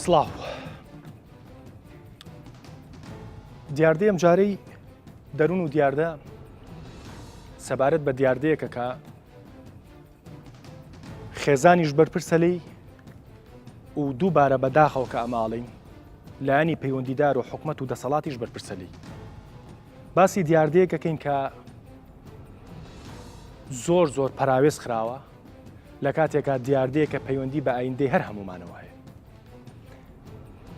سڵاو. دیاردەی ئەمجارەی دەروون و دیاردە سەبارەت بە دیاردەیەکە کە خێزانیش بەرپرسە لێی و دووبارە بەداخەوە کە ئەماڵین لایەنی پەیوەندیدار و حکومەت و دەسەڵاتیش بەرپرسە لێی باسی دیاردەیەکەکەین کە زۆر زۆر پەراوێز خراوە لە کاتێکا دیاردەیەکە پەیوەندی بە ئایندەی هەر هەمومانەوە هەیە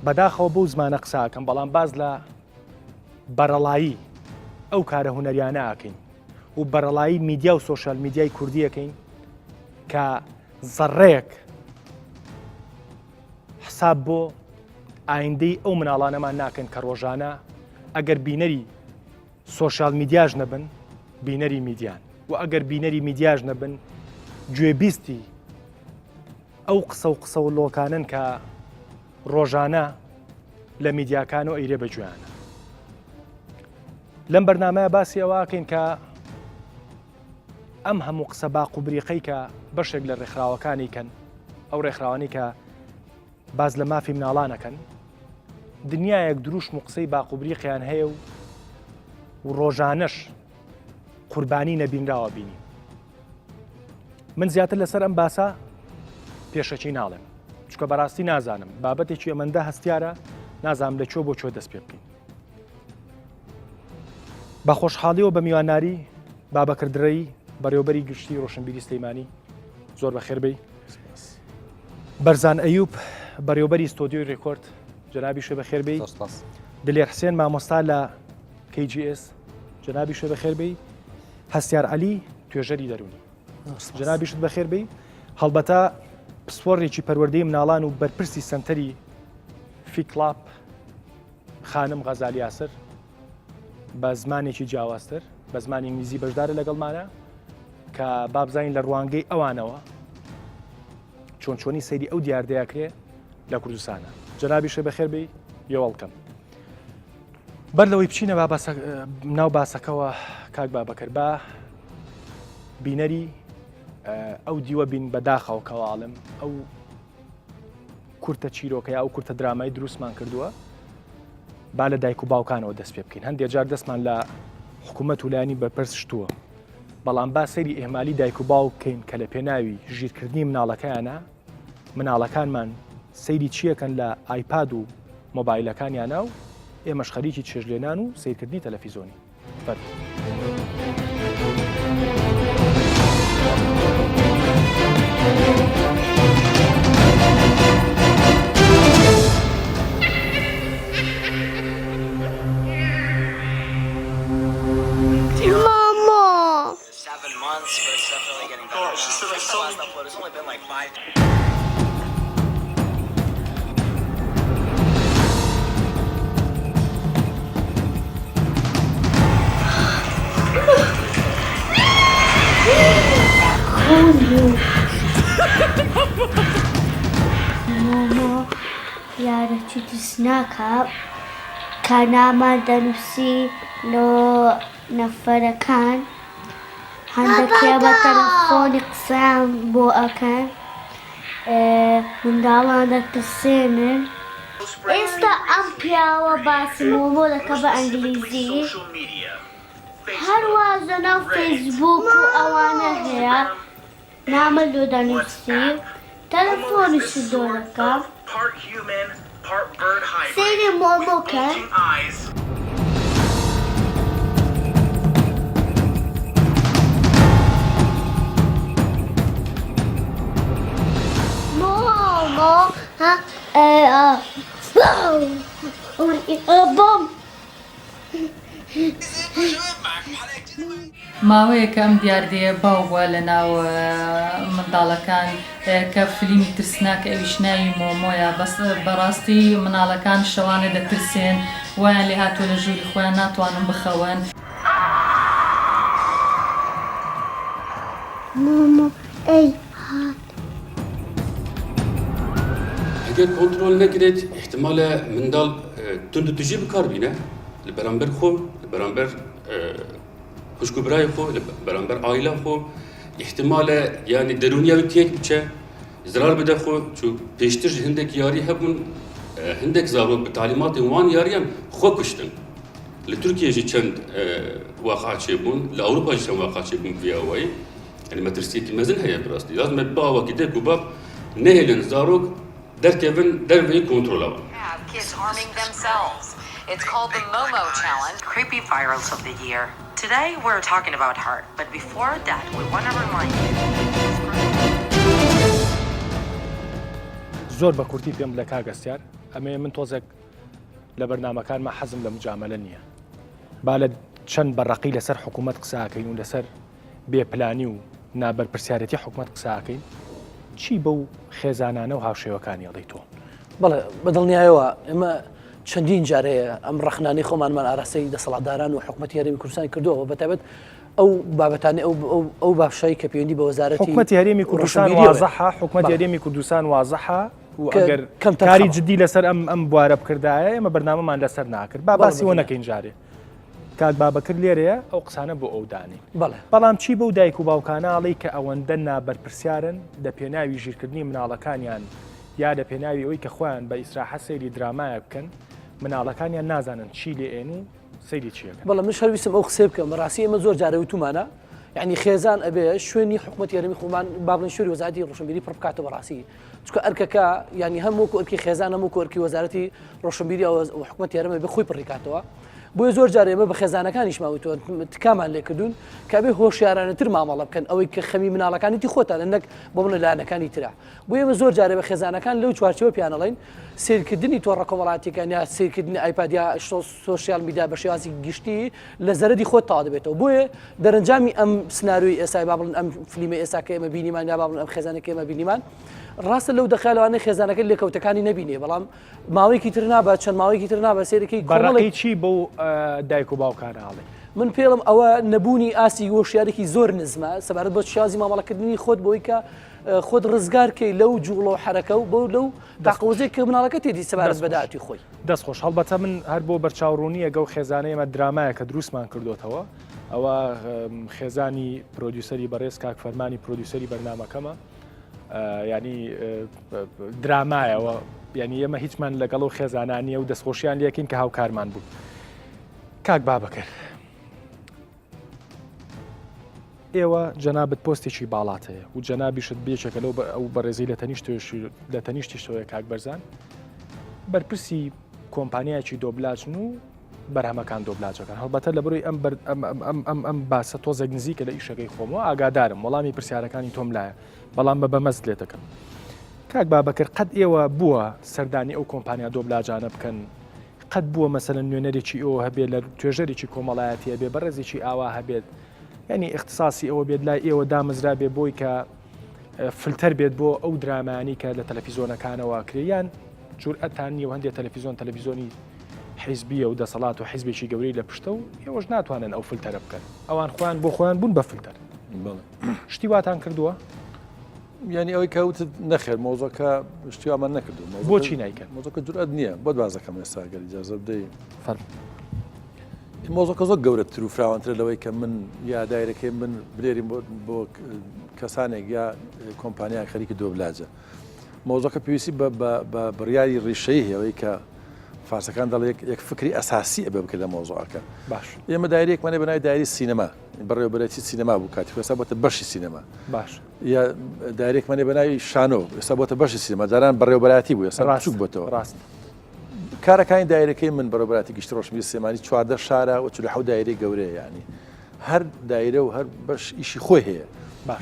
بەداخەوە بەو زمانە قساکەم بەڵام باز لە بەرەڵایی ئەو کارە هونەریانە ئاکەین و بەرەڵایی میدیا و سۆشیال میدیای کوردیەکەین کە زەڕەیەک حساب بۆ ئایندەی ئەو مناڵانەمان ناکەن کە ڕۆژانە ئەگەر بینەری سۆشیال میدیاش نەبن بینەری میدیان و ئەگەر بینەری میدیاش نەبن گوێبیستی ئەو قسە و قسە و لۆکانن کە ڕۆژانە لە میدیاکان و ئەیرێ بە گوێیانە. لەم بەرنامەیە باسی ئەوە ئەکەین کە ئەم هەموو قسە باق و بریقەی کە بەشێک لە ڕێکخراوەکانی کەن ئەو ڕێکخراوانی کە باز لە مافی مناڵانەکەن دنیایەک دروشم و قسەی باق و بریقیان هەیە و و ڕۆژانەش قوربانی نەبینراوە بینی من زیاتر لەسەر ئەم باسە پێشەکی ناڵێم چکە بەڕاستی نازانم بابەتێکی ئەمەندە هەستیارە نازانم لە کوێ بۆ کوێ دەست پێ بکەین بە خۆشحاڵیەوە بە میواناری بابەکر درەی بەڕێوبەری گشتی ڕۆشنبیری سلەیمانی زۆر بەخێربێی بەرزان ئەیوب بەڕێوبەری ستۆدیۆی ڕێکۆرد جەنابی شێ بەخێربێی دلێر حسێن مامۆستا لە KGS جەنابی شێ بەخێربێی هەستیار عەلی توێژەری دەروونی جەنابیشت بەخێر بێی هەڵبەتە پسپۆڕێکی پەروەردەی مناڵان و بەرپرسی سەنتەری فیکلاپ خانم غەزال یاسر بە زمانێکی جیاوازتر بە زمانی ئینگلیزی بەشدارە لەگەڵمانە کە بابزانین لە ڕوانگەی ئەوانەوە چۆن چۆنی سەیری ئەو دیاردەیە کرێ لە کوردستانە جەنابیشە بەخێر بێی یەوەڵکەم بەر لەوەی بچینە ناو باسەکەوە کاک بابەکر با بینەری ئەو دیوە بین بەداخەوە کەواڵم ئەو کورتە چیرۆکەیە ئەو کورتە درامای دروستمان کردووە با لە دایک و باوکانەوە دەست پێ بکەین هەندێک جار دەستمان لە حکوومەت و لایانی بەرپرس شتووە بەڵام با سەیری ئێمالی دایک و باوک بکەین کە لە پێناوی ژیرکردنی مناڵەکەیانە مناڵەکانمان سەیری چیەکەن لە ئایپاد و مۆبایلەکانیانە و ئێمەش خەریکی چێژلێنان و سەیرکردنی تەلەفیزۆنین. فەرموو. مۆمۆ یارەکی ترسناکە کە نامان دەنووسی لۆ نەفەرەکان هەندەکێ بە تەلەفۆنی قسەیان بۆ ئەکەن منداڵان دەترسێنن. ئێستا ئەم پیاوە باسی مۆمۆ دەکا بە ئەنگلیزی هەروا لەناو فەیسبووک و ئەوانە هەیە نامە لۆ دەنووسی تەلەفۆنیشت لۆ دەکا سەیری مۆمۆ کەن. مۆمۆ ها بۆم. ماوەیەکە ئەم دیاردەیە باو بووە لە ناو منداڵەکان کە فلیمی ترسناکە ئەویش ناوی مۆمۆیە بەس بەڕاستی مناڵەکان شەوانە دەترسێن وایان لێ هاتووە لە ژووری خۆیان ناتوانن بخەون. مۆمۆ ئەی هات. ئەگەر کۆنترۆل نەکرێت ئیحتیمالە منداڵ توندوتیژی بکار بینە لە بەرامبەر خۆ لە بەرامبەر خوشک و برای خۆ لە بەرامبەر عایلە خۆ ئیحتیمالە یانی دەروونیاوی تێک بچە زرار بدە خۆ چوو پێشتر هەندێک یاری هەبوون. هندێک زارۆک bi talîmatên wan yariyan xwe kuştin. Li Tirkiyê jî çend waqa çêbûn, li Ewropa jî çend waqa çêbûn bi vî awayî. Yanî metirsiyekî mezin heye bi rastî. Lazim e bi awakî dêk û bab nehêlin zarok derkevin derveyî kontrola wan. زۆر بە کورتی پێم بڵێ کاک هەستیار ئەمەیە من تۆزێک لە بەرنامەکانما حەزم لە مجاملە نییە با لە چەند بە ڕەقی لەسەر حکوومەت قساکەین و لەسەر بێ پلانی و نابەرپرسیارەتی حکومەت قساکەین چی بەو خێزانانە و هاوشێوەکانی ئەڵێی تۆ؟ بەڵێ بە دڵنیایەوە ئێمە چەندین جار هەیە ئەم ڕەخنانەی خۆمانمان ئاراستەی دەسەڵاتداران و حکومەتی هەرێمی کوردستان کردووە بە تایبەت ئەو بابەتانەی ئەو ئەو ئەو باشەی کە پەیوەندی بە وەزارەتی حکومەتی هەرێمی کوردستان ڕۆشنبیریەوە وازحە حکومەتی بەڵێ. هەرێمی کوردستان وازحە و کە ئەگەر کەمتەرخەمە. کاری جدی لەسەر ئەم ئەم بوارە بکردایە ئێمە بەرنامەمان لەسەر ناکرد با بەڵێ باسی وە بەدڵنیا. نەکەین جارێ کاک بابەکر لێرەیە ئەو قسانە بۆ ئەو دانێین بەڵێ. بەڵام چی بەو دایک و باوکانە ئەڵێی کە ئەوەندە نابەرپرسیارن لە پێناوی ژیرکردنی مناڵەکانیان یا لە پێناوی ئەوەی کە خۆیان بە ئیسراحەت سەیری درامایەک بکەن مناڵەکانیان نازانن چی لێ ئێن و سەیری چی ئەکەن. بەڵێ منیش هەر ویستم ئەو قسەیە بکەم بەڕاستی ئێمە زۆر جارە وتومانە یعنی خێزان ئەبێ شوێنی حکومەتی هەرێمی خۆمان با بڵێن شوێنی وەزارەتی ڕۆشنبیری پڕ بکاتەوە بەڕاستی چونکە ئەرکەکە یعنی هەم وەکو ئەرکی خێزان هەم وەکو ئەرکی وەزارەتی ڕۆشنبیری و حکومەتی هەرێم ئەبێ خۆی پڕی کاتەوە بۆیە زۆر جار ئێمە بە خێزانەکانیشمان وتووە تکامان لێکردوون کە ئەبێ هۆشیارانەتر مامەڵە بکەن ئەوەی کە خەمی مناڵەکانیتی خۆتانە نەک بۆ بڵێ لایەنەکانی ترە بۆ ئێمە زۆر جارێ بە خێزانەکان لەو چوارچێوە پیانەڵین سیرکردنی تۆڕە کۆمەڵاتیەکان یا سیرکردنی ئایپاد یا social media بە شێوازی گشتی لە زەرەدی خۆت تەواو دەبێتەوە بۆیە دەرەنجامی ئەم سناریۆی ئێسای با بڵێن ئەم فلیمە ئێستا کە ئێمە بینیمان یا با بڵێن ئەم خێزانە کە ئێمە بینیمان ڕاستە لەو دەقە لەوانەیە خێزانەکە لێکەوتەکانی نەبینێ بەڵام ماوەیەکی تر نابا چەند ماوەیەکی تر نابا سێرەکەی بەڕەقی چی بەو دایک و باوکانە ئەڵێ؟ من پێڵم ئەوە نەبوونی ئاستی هۆشیارێکی زۆر نزمە سەبارەت بە شێوازی مامەڵەکردنی خۆت بۆی کە خۆت ڕزگار کەی لەو جوڵە و حەرەکە و بۆ لەو تاقەوزێک کە مناڵەکە تێدی سەبارەت بە داهاتووی خۆی. دەست خۆش هەڵبەتە من هەر بۆ بەرچاوڕوونییەک ئەو خێزانەی ئێمە درامایە کە دروستمان کردۆتەوە ئەوە خێزانی پرۆدیوسەری بەڕێز کاک فەرمانی پرۆدیوسەری بەرنامەکەمە ینی درامایەوە یعنی ئێمە هیچمان لەگەڵ و خێزانانیە و دەستخۆشیان لەکەین کە هاوکارمان بوو کاک بابەکر ئێوە جەنابت پۆستێکی باڵات هەیە و جەنابیشت بێچێکە لەو ئەو بەڕێزی لە تەنیشتش لە تەنیشتیشتەوەی کاک بەرزان بەرپرسی کۆمپانیایکی دۆبلاجن و بەرهەمەکان دۆبلاجەکان هەڵبەتە لە بەرەی ئەم ئەم ئەم باسە تۆزێک نزیکە لە ئیشەکەی خۆمەوە ئاگادارم وەڵامی پرسیارەکانی تۆم لایە بەڵام بە بەمەست لێ دەکەم کاک بابەکر قەت ئێوە بووە سەردانی ئەو کۆمپانیا دۆبلاجانە بکەن قەت بووە مەسەلەن نوێنەرێکی ئێوە هەبێت لە توێژەرێکی کۆمەڵایەتی هەبێ بەڕێزێکی ئاوا هەبێت یعنی اختصاصی ئەوە بێت لای ئێوە دامەزرا بێ بۆی کە فلتەر بێت بۆ ئەو درامانی کە لە تەلەفیزۆنەکانەوە کرێیان جورئەتان نیە و هەندێک تەلەفیزۆن تەلەفیزۆنی حیزبیە و دەسەڵات و حیزبێکی گەورەی لە پشتە و ئێوەش ناتوانن ئەو فلتەرە بکەن ئەوان خۆیان بۆ خۆیان بوون بە فلتەر شتی واتان کردووە؟ یانی ئەوەی کە وتت نەخێر مۆزەکە شتی وامان نەکردو بۆچی نایکەن مۆزەکە جورئەت نییە بۆت بازەکەم ئێستا گەر ئیجازە بدەی فەرموو مۆزەکە زۆر گەورەتر و فراوانترە لەوەی کە من یا دایرەکەی من بنێرین بۆ بۆ کەسانێک یا کۆمپانیای خەریکی دۆبلاجە مۆزەکە پێویستی بە بڕیاری ڕیشەی هەیە کە فارسەکان دەڵێ یەک فکری ئەساسی ئەبێ بکە لە مۆزۆعەکە باش ئێمە دایرێکمان هەیە بە ناوی دایری سینەما بەڕێوەبەرێتی سینەما بوو کاتی خۆی ئێستا بۆتە بەشی سینەما باش یا دایرێکمان هەیە بە ناوی شانۆ ئێستا بۆتە بەشی سینەما جاران بەڕێوەبەرایەتی بوو ئێستا ڕاست بچوک بۆتەوە ڕاست کارەکانی دایرەکەی من بەڕێوەبەرایەتی گشتی ڕۆشنبیری سلێمانی 14 شارە و 47 دایرەی گەورەیە یعنی هەر دایرە و هەر بەش ئیشی خۆی هەیە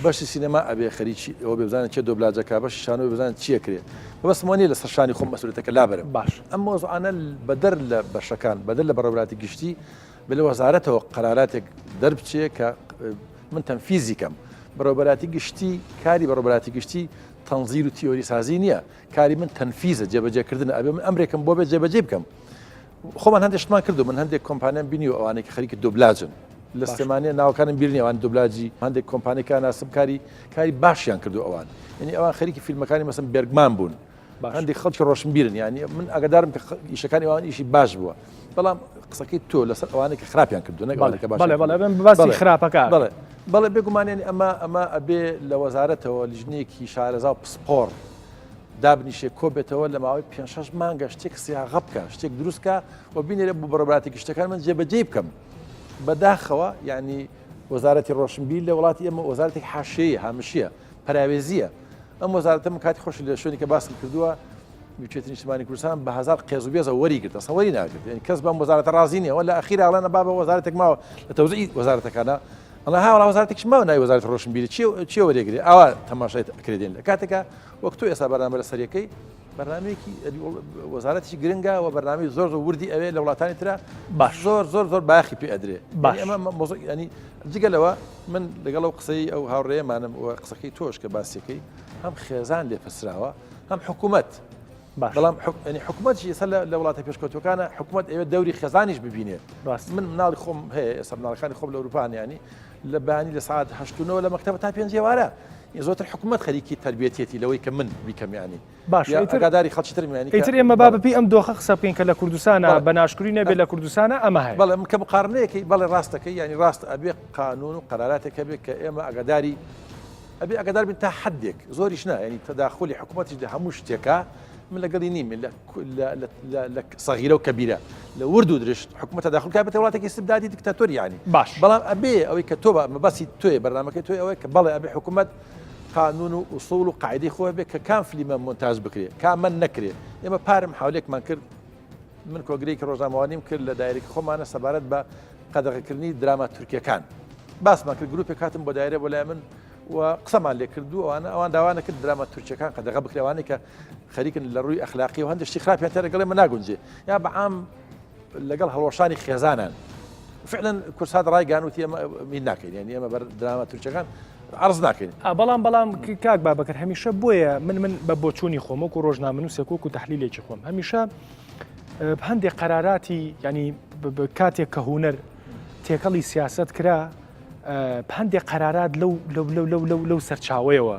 بەشی سینەما ئەبێ خەریکی ئەوە بێ بزانە کێ دۆبلاجەکە بەشی شانۆ بزانە چیە کرێ بەس وانە لەسەر شانی خۆم مەسئولیەتەکە لابەرم باش ئەم مۆزوعانە بەدەر لە بەشەکان بەدەر لە بەڕێوەبەرایەتی گشتی بێ لە وەزارەتەوە قەراراتێک دەربچێ کە من تەنفیزی کەم بەڕێوەبەرایەتی گشتی کاری بەڕێوەبەرایەتی گشتی تەنزیر و تیۆری سازی نییە کاری من تەنفیزە جێبەجێکردنە ئەبێ من ئەمرێکم بۆ بێت جێبەجێ بکەم خۆمان هەندێک شتمان کردو من هەندێک کۆمپانیام بینیوە ئەوانەی کە خەریکی دۆبلاجن لە سلێمانیە ناوەکانم بیر نییە ئەوان دۆبلاجی هەندێک کۆمپانیکە ناسم کاری کاری باشیان کردو ئەوان یعنی ئەوان خەریکی فیلمەکانی مەسم بێرگمان بوون هەندێک خەڵکی ڕۆشنبیرن یعنی من ئاگادارم کە ئیشەکانی ئەوان ئیشی باش بووە بەڵام قسەکەی تۆ لەسەر ئەوانەی کە خراپیان کردو نەک ئەوانەی کە باشیان بەڵێ بەڵێ کردووە. بەم باسی بەڵێ. خراپەکە بەڵێ بەڵێ بێگومان یعنی ئەمە ئەمە ئەبێ لە وەزارەتەوە لیژنەیەکی شارەزا و پسپۆڕ. دابنیشێ کۆبێتەوە لە ماوەی پێ شەش مانگە شتێک سیاغە بکە شتێک دروستکە و بینێرە بۆ بەڕێوەبەراتی گشتەکان من جێبەجێی بکەم بەداخەوە یعنی وەزارەتی ڕۆشنبیر لە وڵاتی ئێمە وەزارەتێک حاشەیە هامشیە پەراوێزیە ئەم وەزارەتە من کاتی خۆش لە شوێنی کە باسم کردووە یەکێتی نیشتمانی کوردستان بە هەزار قێز و بێزە وەری گرت ئەسڵ وەری ناگرت یعنی کەس بەم وەزارەتە ڕازی نییە وە لە ئەخیرا ئەڵێن بابە وەزارەتێک ماوە لە تەوزیعی وەزارەتەکانە ئەڵێ ها وەڵا وەزارەتێکیش ماوە ناوی وەزارەتی ڕۆشنبیری چی چی وەرێگرێ ئاوا تەماشای ئەکرێ دێن لە کاتێکا وەک تۆ ئێستا بەرنامە لەسەرەکەی بەرنمەیەکی وەزارەتێکی گرنگە و بەرنامەی زۆر زۆر وردی ئەوێ لە وڵاتانی ترا باش زۆر زۆر زۆر باخی پێ ئەدرێ باش ئەمە مۆزۆ ینی جگە لەوە من لەگەڵ ئەو قسەی ئەو هاوڕێیەمانم و قسەکەی تۆش کە باسیەکەی هەم خێزان لێپرسراوە هەم حکوومەت بەڵام ینی حکوومەت ئێستا لە وڵاتە پێشکەوتوەکانە حکوومەت ئەوێت دەوری خێزانیش ببینێ ڕاست من مناڵی خۆم هەیە ئێستا مناڵەکانی خۆم لە ئەوروپان ینی لە بانی لە ساعت هەشتونەوە لە مەکتەبە تا پێنج ئێوارە زۆرتر حکوومەت خەریکی تربیەتێتی لەوەی کە من بیکەم ینی باش ئاگاداری خەڵکی ترم ینی ئیتر ئێمە با بەپێی ئەم دۆخە قسە بکەین کە لە کوردستانە بە ناشکری نەبێت لە کوردستانە ئەمە هەیە بەڵێ من کە مقارنەیەکی بەڵێ ڕاستەکەی ینی ڕاست ئەبێ قانون و قەراراتێک هەبێت کە ئێمە ئاگاداری ئەبێ ئاگادار بین تا حدێک زۆریش نا ینی تەداخلی حکوومەتیش لە هەموو شتێکا من لەگەڵی نیم لە سەغیرە و کەبیرە لە ورد و درشت حکوومەت تەداخل کا بێتە وڵاتێکی استبدادی دیکتاتۆری ینی باش بەڵام ئەبێ ئەوەی کە تۆ بە مەبەستی تۆێ بەرنامەکەی تۆی ئەوەیە کە بەڵێ ئەبێ حکوومەت قانون و ئوسوڵ و قاعدەی خۆی بێ کە کام فلیمە مۆنتاژ بکرێ کامە نەکرێ ئێمە پارم حاولێکمان کرد من کۆگرێکی ڕۆژنامەوانیم کرد لە دایرەکی خۆمانە سەبارەت بە قەدەغەکردنی دراما تورکیەکان باسمان کرد گروپێک هاتن بۆ دایرە بۆ لای من و قسەمان لێ کرد و ئەوانە ئەوان داوانە کرد دراما تورکیەکان قەدەغە بکرێ ئەوانەی کە خەریکن لە ڕووی ئەخلاقی و هەندێک شتی خراپیان تێ لەگەڵ ئێمە ناگونجێ یا بە عام لەگەڵ هەڵوەشانی خێزانان فعلا کورسات ڕایگان وتی ئێمە مین ناکەین یعنی ئێمە بەر دراما تورکیەکان عرض ناکەین بەڵام بەڵام کاک بابەکر هەمیشە بۆیە من من بە بۆچوونی خۆم وەکو ڕۆژنامەنووسێک وەکو تحلیلێکی خۆم هەمیشە هەندێک قەراراتی ینی کاتێک کە هوەر تێکەڵی سیاست کرا هەندێک قەرارات لەو لەو لەو لەو لەو لەو سەرچاوەیەوە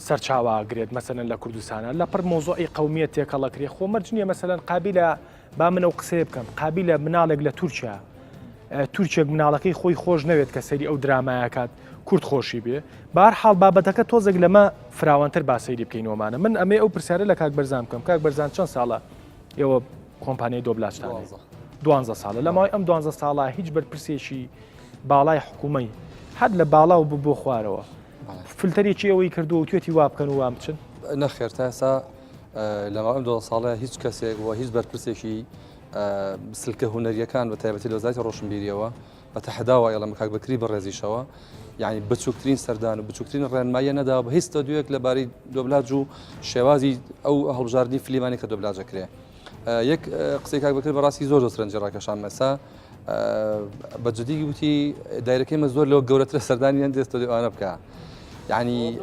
سەرچاوەگرێت مەسەلەن لە کوردستانە لە پڕ مۆزۆی قومیە تێکەڵەکرێ خۆ مەرج نییە مەسەلەن قابلە با من ئەو قسەیە بکەم قابلە مناڵێک لە تورکیا تورکێک مناڵەکەی خۆی خۆش نەوێت کە سەیری ئەو درامایەکات کورد خۆشی بێ بار حاڵ بابەتەکە تۆزێک لەمە فراوانتر با سەیری بکەینەوەمانە من ئەمێ ئەو پرسیارە لە کاک بەرزان بکەم کاک بەرزان چەند ساڵە ئێوە کۆمپانیای دۆبلاجتان دوانزە ساڵە لە ماوەی ئەم دوانزە ساڵە هیچ بەرپرسێکی باڵای حکوومەی هەر لە باڵا و بۆ خوارەوە فلتەرێکی ئەوەی کردووە و توێتی وا بکەن و وام بچن نەخێر تا ئێستا لە ماوەی ئەم دوازدە ساڵە هیچ کەسێک و هیچ بەرپرسێکی سلکە هونەریەکان بە تایبەتی لە وەزارەتی ڕۆشنبیریەوە بە تەحەداوە ئەڵێم کاک بەکری بەڕێزیشەوە یعنی بچووکترین سەردان و بچووکترین ڕێنماییە نەداوە بە هیچ ستۆدیۆیەک لەبارەی دۆبلاج و شێوازی ئەو هەڵبژاردنی فلیمانی کە دۆبلاجە کرێ یەک قسەی کاک بەکر بەڕاستی زۆر زۆر سەرنجی ڕاکێشام ئێستا بە جدی وتی دایرەکەی مە زۆر لەوە گەورەترە سەردانی هەندێک ستۆدیۆ ئەوانە بکە یعنی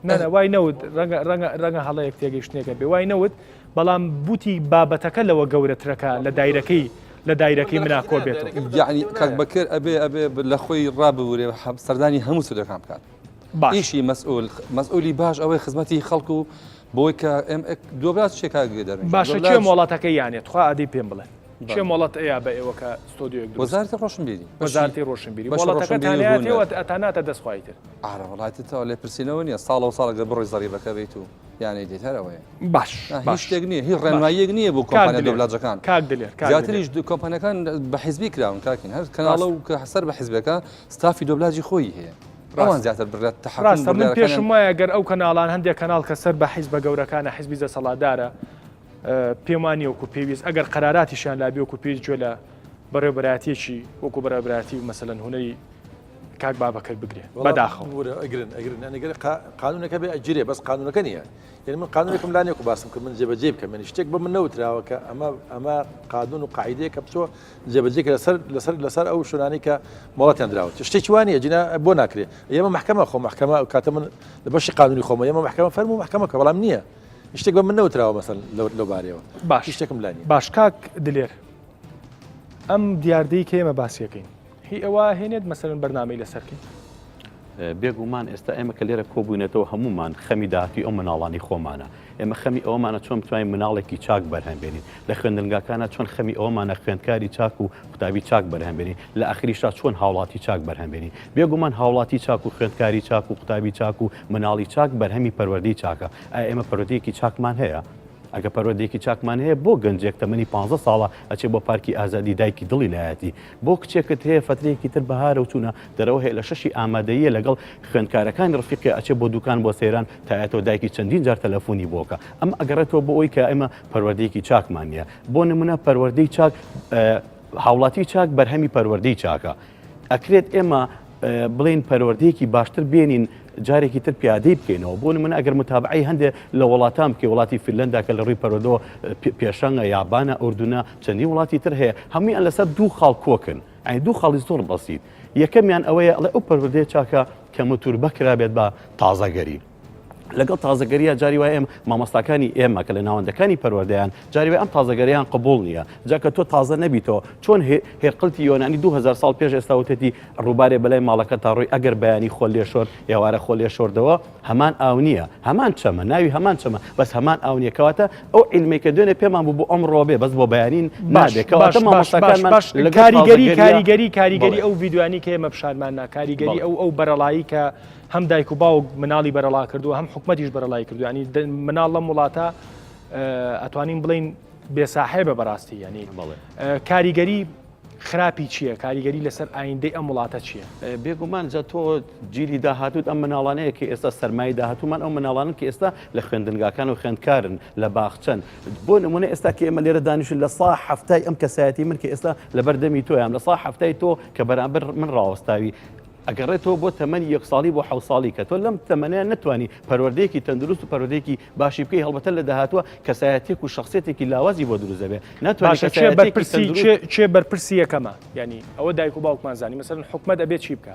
نە وای نەوت ڕەنگە ڕەنگە ڕەنگە هەڵەیەک تێگەیشتنێکە بێ وای نەوت بەڵام بوتی بابەتەکە لەوە گەورەترەکە لە دایرەکەی لە دایرەکەی منا کۆ بێتەوە. یعنی کاک بەکر ئەبێ ئەبێ لە خۆی ڕاببورێ سەردانی هەموو ستۆدیۆکان بکات باش ئیشی مەسئول مەسئولی باش ئەوەی خزمەتی خەڵک و بۆی کە ئێم دۆبلاج چێ کاک دەروێش باشە کێ مۆڵەتەکەی یانێ تخوا ئەدی پێم بڵێ کێ مۆڵەت ئەیا بە ئێوە کە ستۆدیۆیەک دروست وەزارەتی ڕۆشنبیری وەزارەتی ڕۆشنبیری مۆڵەتەکەتان نایاتەوە ئەتاناتە دەست خوای تر ئارە وەڵاتی تەوە لێپرسینەوە نییە ساڵە و ساڵە گەر بڕۆی زەریبەکە بیت و یانەی دێت هەر ئەوەیە باش هیچ شتێک نییە هیچ ڕێنماییەک نییە بۆ کۆمپانیا دۆبلاجەکان کاک دلێر زیاتریش کۆمپانیەکان بە حیزبی کراون کاکین هەر کەناڵە و کە سەر بە حیزبەکە ستافی دۆبلاجی خۆی هەیە ئەوان زیاتر بڕیار تەحەکوم ڕاستە من بڕیارەکانیان پێشم وایە گەر ئەو کەناڵان هەندێک کەناڵ کە سەر بە حیزبە گەورەکانە حیزبی دەسەڵاتدارە پێم وانیە وەکو پێویست ئەگەر قەراراتیشیان لابێ وەکو پێویست گوێ لە بەڕێوەبەرایەتیەکی وەکو بەڕێوەبەرایەتی مەسەلەن هونەری کاک بابەکر بگرێ بەداخەوە. بورە ئەگرن ئەگرن یانی گەر قانونەکە بێ ئەگیرێ بەس قانونەکە نییە یعنی من قانونێکم لا نییە باسم کرد من جێبەجێ بکەم یعنی شتێک بە من نەوتراوە کە ئەمە ئەمە قانون و قاعدەیە کە بچۆ جێبەجێ کە لەسەر لەسەر لەسەر ئەو شوێنانەی کە مۆڵەتیان دراوە شتێکی وا نییە جینا بۆ ناکرێ ئێمە محکەمە خۆ محکەمە ئەو کاتە من لە بەشی قانونی خۆمە ئێمە محکەمە فەرموو محکەمە کە بەڵام نییە شتێک بە من نەوتراوە مەسەن لەو بارەیەوە باش شتێکم لا نییە باش کاک دلێر ئەم دیاردەی کە ئێمە باسیەکەین هی ئەوە هێنێت مەسەلەن بەرنامەی لەسەر کەین؟ بێگومان ئێستا ئێمە کە لێرە کۆبووینەتەوە هەموومان خەمی داهاتووی ئەو منداڵانەی خۆمانە. ئێمە خەمی ئەوەمانە چۆن بتوانین مناڵێکی چاک بەرهەم بێنین. لە خوێندنگاکانا چۆن خەمی ئەوەمانە خوێندکاری چاک و قوتابی چاک بەرهەم بێنین. لە ئاخریشا چۆن هاوڵاتی چاک بەرهەم بێنین. بێگومان هاوڵاتی چاک و خوێندکاری چاک و قوتابی چاک و مناڵی چاک بەرهەمی پەروەردەی چاکە. ئایا ئێمە پەروەردەیەکی چاکمان هەیە؟ ئەگەر پەروەردەیەکی چاکمان هەیە بۆ گەنجێک تەمەنی پانزە ساڵە ئەچێ بۆ پارکی ئازادی دایکی دڵی لایەتی؟ بۆ کچێکت هەیە فەترەیەکی تر بەهارە و چوونە دەرەوە هەیە لە شەشی ئامادەییە لەگەڵ خوێندکارەکانی ڕفیقیا ئەچێ بۆ دوکان بۆ سەیران تا ئێتەوە دایکی چەندین جار تەلەفونی بۆ کە ئەم ئەگەڕێتەوە بۆ ئەوی کە ئێمە پەروەردەیەکی چاکمان نییە بۆ نمونە پەروەردەی چاک هاوڵاتی چاک بەرهەمی پەروەردەی چاکە ئەکرێت ئێمە بڵێین پەروەردەیەکی باشتر بێنین جارێکی تر پیادەی بکەینەوە بۆ نمونە ئەگەر متابعەی هەندێک لە وڵاتان بکەی وڵاتی فنلندا کە لە ڕووی پەروەردەوە پێشەنگە یابانە ئوردونە چەندین وڵاتی تر هەیە هەموویان لەسەر دوو خاڵ کۆکن ئەی دوو خاڵی زۆر بەسیت یەکەمیان ئەوەیە ئەڵێ ئەو پەروەردەیە چاکە کە موتوربە کرابێت بە تازەگەری لەگەڵ تازەگەریە جاری وای ئێمە مامۆستاکانی ئێمە کە لە ناوەندەکانی پەروەردەیان جاری وای ئەم تازەگەریان قبوڵ نییە جا کە تۆ تازە نەبیتەوە چۆن هێرقلتی یۆنانی 2000 ساڵ پێش ئێستا وتێتی ڕووبارێ بەلای ماڵەکە تا ڕۆی ئەگەر بەیانی خۆ لێ شۆرد ئێوارە خۆ لێ شۆردەوە هەمان ئاو نییە هەمان چەمە ناوی هەمان چەمە بەس هەمان ئاو نییە کەواتە ئەو عیلمێک کە دوێنێ پێمان بوو بۆ ئەمڕۆ بێ بەس بۆ بەیانین باش نابێ کەواتە باش باش باش مامۆستاکانمان باش لەگەڵ کاریگەری تازەگەریە کاریگەری کاریگەری بەڵێ ئەو ڤیدیۆیانەی کە ئێمە پیشانمان نا کاریگەری بەڵێ ئەو ئەو بەرەڵایی کە هەم دایک و باوک مناڵی بەرەڵا کردووە هەم حکومەتیش بەرەڵای کردووە ینی مناڵ لەم وڵاتە ئەتوانین بڵین بێساحێبە بەڕاستی ینی کاریگەری خراپی چییە؟ کاریگەری لەسەر ئایندەی ئەم وڵاتە چییە؟ بێگومان جا تۆ جیلی داهاتوت ئەم مناڵانەیە کە ئێستا سەرمایەی داهاتوومان ئەو مناڵانن کە ئێستا لە خوێندنگاکان و خوێندکارن لە باخچەن بۆ نمونە ئێستا کە ئێمە لێرە دانیشن لە سا هەفتای ئەم کەسایەتی من کە ئێستا لەبەر دەمی تۆیان لە سا هەفتای تۆ کە بەرامبەر من ڕاوەستاوی ئەگەڕێتەوە بۆ تەمەنی یەک ساڵی بۆ حەوت ساڵی کە تۆ لەم تەمەنەیان نەتوانی پەروەردەیەکی تەندروست و پەروەردەیەکی باشی بکەی هەڵبەتە لە داهاتووە کەسایەتیەک و شخصیەتێکی لاوازی بۆ دروست دەبێت ناتوانانی باشە کێ بەرپرسی کێ کێ بەرپرسی یەکەمە یعنی ئەوە دایک و باوکمان زانی مەسەلەن حکومەت ئەبێ چی بکە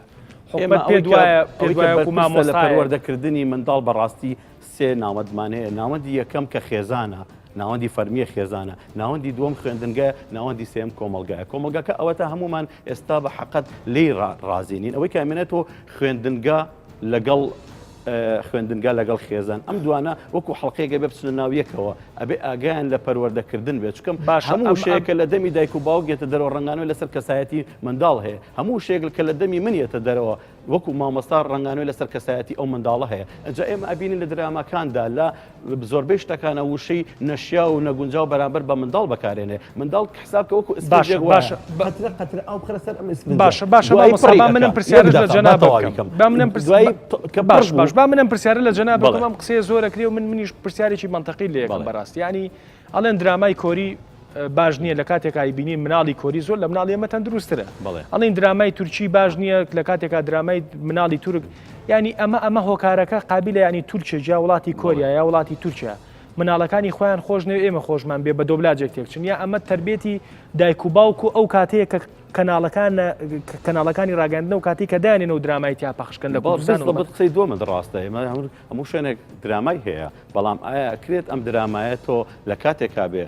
حکومەت پێ دوایە پێ دوایە وەکو لە مامۆستایەک پەروەردەکردنی منداڵ بەڕاستی سێ ناوەندمان هەیە ناوەندی یەکەم کە خێزانە ناوەندی فەرمیە خێزانە ناوەندی دووەم خوێندنگە ناوەندی سێم کۆمەڵگایە کۆمەڵگاکە ئەوەتا هەمومان ئێستا بە حەقەت لێی ڕازی نین ئەوەی کە ئەمێنێتەوە خوێندنگا لەگەڵ خوێندنگا لەگەڵ خێزان ئەم دوانە وەکو حڵقەیەک ئەبێ بچنە ناو یەکەوە ئەبێ ئاگایان لە پەروەردەکردن بێت چکەم باشە هەموو ئەم شەیەکە لە دەمی دایک و باوک یەتە دەرەوە ڕەنگانەوەی لەسەر کەسایەتی منداڵ هەیە هەموو شەیەک کە لە دەمی من یەتە دەرەوە وەکو مامۆستا ڕەنگانەوەی لەسەر کەسایەتی ئەو منداڵە هەیە ئەجا ئێمە ئەبینین لە دراماکاندا لە زۆربەی شتەکانە وشەی نەشیاو و نەگونجاو بەرامبەر بە منداڵ بەکارێنێ منداڵ حساب کە وەکو باشە ئسفنجێک وایە باشە قەترە قەترە ئاو بخەرە سەر ئەم ئسفنجە باشە باشە دوایی مامۆستا پڕی با منم ئەکا یەک پرسیارەش لە دەقە با جەنابت تەواوی بکەم کەم با منم پرس دوایی کە پڕ باش بوو باش با منم پرسیارە لە جەنابت بەڵێ بکەم ئەم قسەیە زۆر ئەکرێ و من منیش پرسیارێکی مەنتەقی لێ یەکەم بەڵێ بەڕاستی یعنی ئەڵێن درامای کۆری باش نییە لە کاتێکا ئەیبینین مناڵی کۆری زۆر لە مناڵی ئێمە تەندروستترە بەڵێ ئەڵێن درامای تورکی باش نییە لە کاتێکا درامای مناڵی تورک ینی ئەمە ئەمە هۆکارەکە قابلە ینی تورکیا جیا وڵاتی بەڵێ کۆریا یا وڵاتی تورکیا مناڵەکانی خۆیان خۆش نەوێ ئێمە خۆشمان بێ بە دۆبلاجێک تێکچن یا ئەمە تربێتی دایک و باوک و ئەو کاتەیە کە کەناڵەکان کەناڵەکانی ڕاگەندن و کاتی کە دانێن و درامای تیا پەخشکەن لە کوردستان بەڵێ قسەی دووەمت ڕاستە ئێمە هەموو شوێنێک درامای هەیە بەڵام ئایا ئەکرێت ئەم درامایە تۆ لە کاتێکا بێ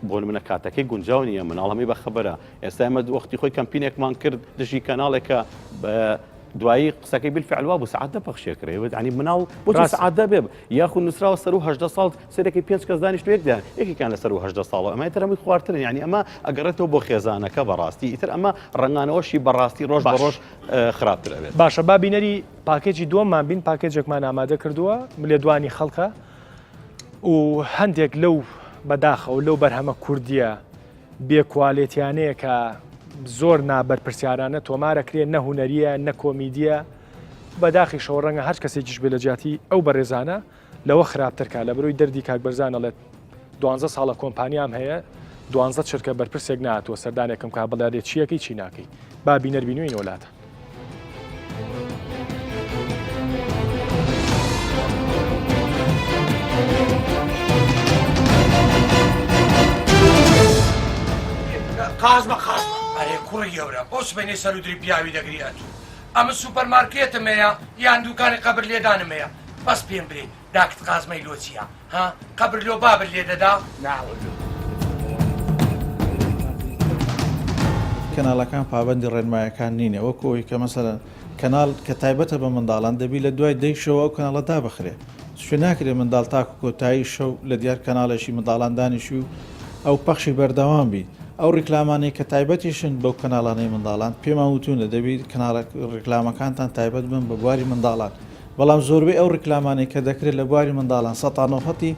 بۆ نمونە کاتەکەی گونجاو نییە مناڵەمی بە خبرە ئێستا ئێمە وەختی خۆی کەمپینێکمان کرد دژی کەناڵێکە دوایی قسەکەی بالفعل وا بوو سەعات دە پەخشێ کرێ ینی مناڵ بۆچی سەعات دە بێ یاخود نووسراوە سەر و 18 ساڵ سەرەکی پێنج کەس دانیشت یەکدان یەکێکیان لەسەر و 18 ساڵەوە ئەمە ئیتر هەمووی خوارترن یعنی ئەمە ئەگەڕێتەوە بۆ خێزانەکە بەڕاستی ئیتر ئەمە ڕەنگانەوەشی بەڕاستی ڕۆژ بە ڕۆژ خراپتر ئەبێت. باشە با بینەری پاکێجی دووەممان بین پاکێجێکمان ئامادە کردووە لێدوانی خەڵکە و هەندێک لەو بەداخەوە لەو بەرهەمە کوردیە بێ کوالێتیانەیە کە زۆر نابەرپرسیارانە تۆمارەکرێ نە هونەریە نە کۆمیدیە بەداخیشەوە ڕەنگە هەر کەسێکیش بێ لە جیاتی ئەو بەڕێزانە لەوە خراپتر کا لەبەرەوەی دەردی کاک بەرزان ئەڵێت دوانزە ساڵە کۆمپانیام هەیە دوانزە چرکە بەرپرسێک نهاتووە سەردانێکم کا بڵێ ئەرێ چیەکەی چی ناکەی با بینەر بینوینەوە لاتان. قازمە قازمە ئەرێ کوڕی گەورە بۆ سبەینێ سەرودری پیاوی دەگری ئەتوو ئەمە سوپەر مارکێتم هەیە یان دوکانی قەبر لێدانم هەیە بەس پێم برێ داکت قازمەی لۆ چیە ها قەبر لۆ بابت لێ دەدا ناوەللۆ. کەناڵەکان پابەندی ڕێنمایەکان نینە وەکو ئەوەی کە مەسەلەن کەناڵ کە تایبەتە بە منداڵان دەبی لە دوای دەی شەوە ئەو کەناڵە دابخرێ. چونکە ناکرێت منداڵ تاکو کۆتایی شەو لە دیار کەناڵێکی منداڵان دانیشی و ئەو پەخشی بەردەوام بی. ئەو ڕیکلامانەی کە تایبەتیشن بەو کەناڵانەی منداڵان، پێمان وتوونە دەبی کەناڵە ڕیکلامەکانتان تایبەت بن بە بواری منداڵان، بەڵام زۆربەی ئەو ڕیکلامانەی کە دەکرێت لە بواری منداڵان سەتا نۆهەتی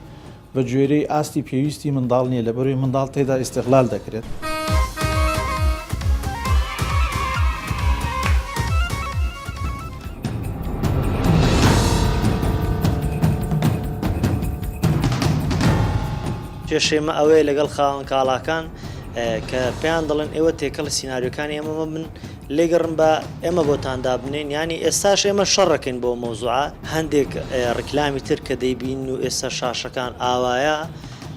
بە گوێرەی ئاستی پێویستی منداڵ نییە، لەبەرئەوەی منداڵ تێدا ئیستغلال دەکرێت. کێشەی مە ئەوەیە لەگەڵ خاوەن کاڵاکان کە پێیان دەڵێن ئێوە تێکەڵی سیناریۆکانی ئێمە مەبن لێگەڕن بە ئێمە بۆتان دابنێن یانی ئێستاش ئێمە شەڕەکەین بۆ مەوزوعە هەندێک ڕیکلامی تر کە دەیبین و ئێستا شاشەکان ئاوایە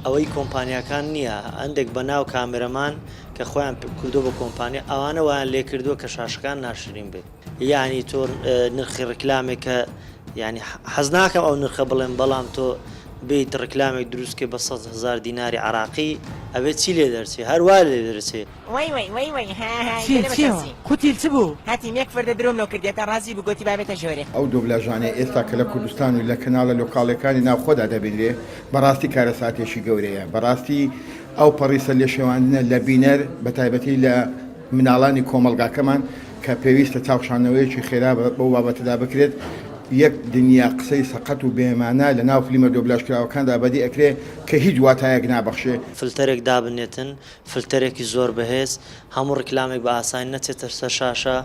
ئەوەی کۆمپانیاکان نییە هەندێک بە ناو کامێرەمان کە خۆیان کردو بە کۆمپانیا ئەوانە وایان لێکردووە کە شاشەکان ناشرین بێت یانی تۆ نرخی ڕیکلامێک کە یانی حەز ناکەم ئەو نرخە بڵێم بەڵام تۆ بیت ڕیکلامێک دروست کەی بە 100 هەزار دیناری عراقی ئەبێ چی لێ دەرچێ هەر وا لێ دەرچێ. وەی وەی وەی وەی ها های چیە گەلە چیە بەتاسی. قوتیل چ بوو؟ هاتیم یەک فردە درۆم لۆ کردیە تا ڕازی بوو گۆتی با بێتە ژۆرێ. ئەو دۆبلاژانەی ئێستا کە لە کوردستان و لە کەناڵە لۆکاڵیەکانی ناوخۆدا دەبینرێ بەڕاستی کارەساتێکی گەورەیە بەڕاستی ئەو پەڕی سەرلێشێواندنە لە بینەر بەتایبەتی لە مناڵانی کۆمەڵگاکەمان کە پێویستە چاوخشاندنەوەیەکی خێرا بەو بابەتەدا بکرێت، یەک دنیا قسەی سەقەت و بێمانا لە ناو فلیمە دۆبلاژکراوەکاندا بەدی ئەکرێ کە هیچ واتایەک نابەخشێ. فلتەرێک دابنێتن، فلتەرێکی زۆر بەهێز، هەموو ڕیکلامێک بە ئاسانی نەچێتە سەر شاشە.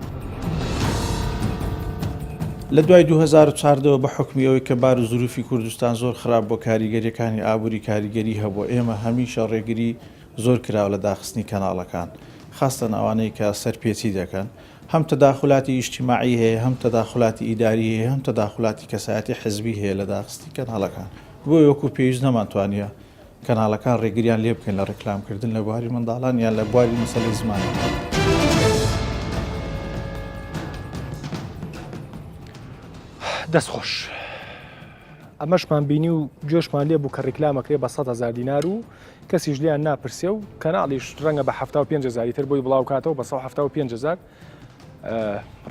لە دوای 2014 وە بە حوکمی ئەوەی کە بار و زروفی کوردستان زۆر خراپ بووە کاریگەریەکانی ئابووری کاریگەری هەبووە ئێمە هەمیشە ڕێگری زۆر کراوە لە داخستنی کەناڵەکان خاستەن ئەوانەی کە سەرپێچی دەکەن هەم تەداخولاتی ئیجتیماعی هەیە هەم تەداخولاتی ئیداری هەیە هەم تەداخولاتی کەسایەتی حزبی هەیە لە داخستنی کەناڵەکان بۆیە وەکو پێویست نەمانتوانیە کەناڵەکان ڕێگریان لێ بکەین لە ڕیکلام کردن لە بواری منداڵان یان لە بواری مەسەلەی زمانەکان. دەست خۆش. ئەمەشمان بینی و گوێشمان لێ بوو کە ڕیکلام ئەکرێ بە 100 هەزار دینار و کەسیش لێیان ناپرسێ و کەناڵیش ڕەنگە بە 75 هەزاری تر بۆی بڵاو کاتەوە بە 175 هەزار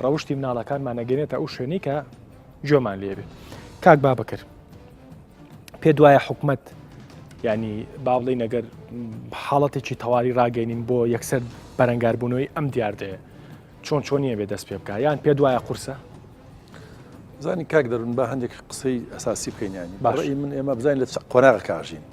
ڕەوشی مناڵەکانمان ئەگەێنێتە ئەو شوێنی کە گوێمان لێ بێ کاک بابەکر پێ دوایە حکومت ینی با بڵێین ئەگەر حاڵەتێکی تەواری ڕاگەینین بۆ یەکسەر بەرەنگاربوونەوەی ئەم دیاردەیە چۆن چۆنیە بێ دەست پێ بکە یان پێ دوایە قورسە زانی کاک دەرون با هەندێک قسەی ئەساسی بکەین ینی باش من ئێمە بزانین لە چ قۆناغێک ئاژین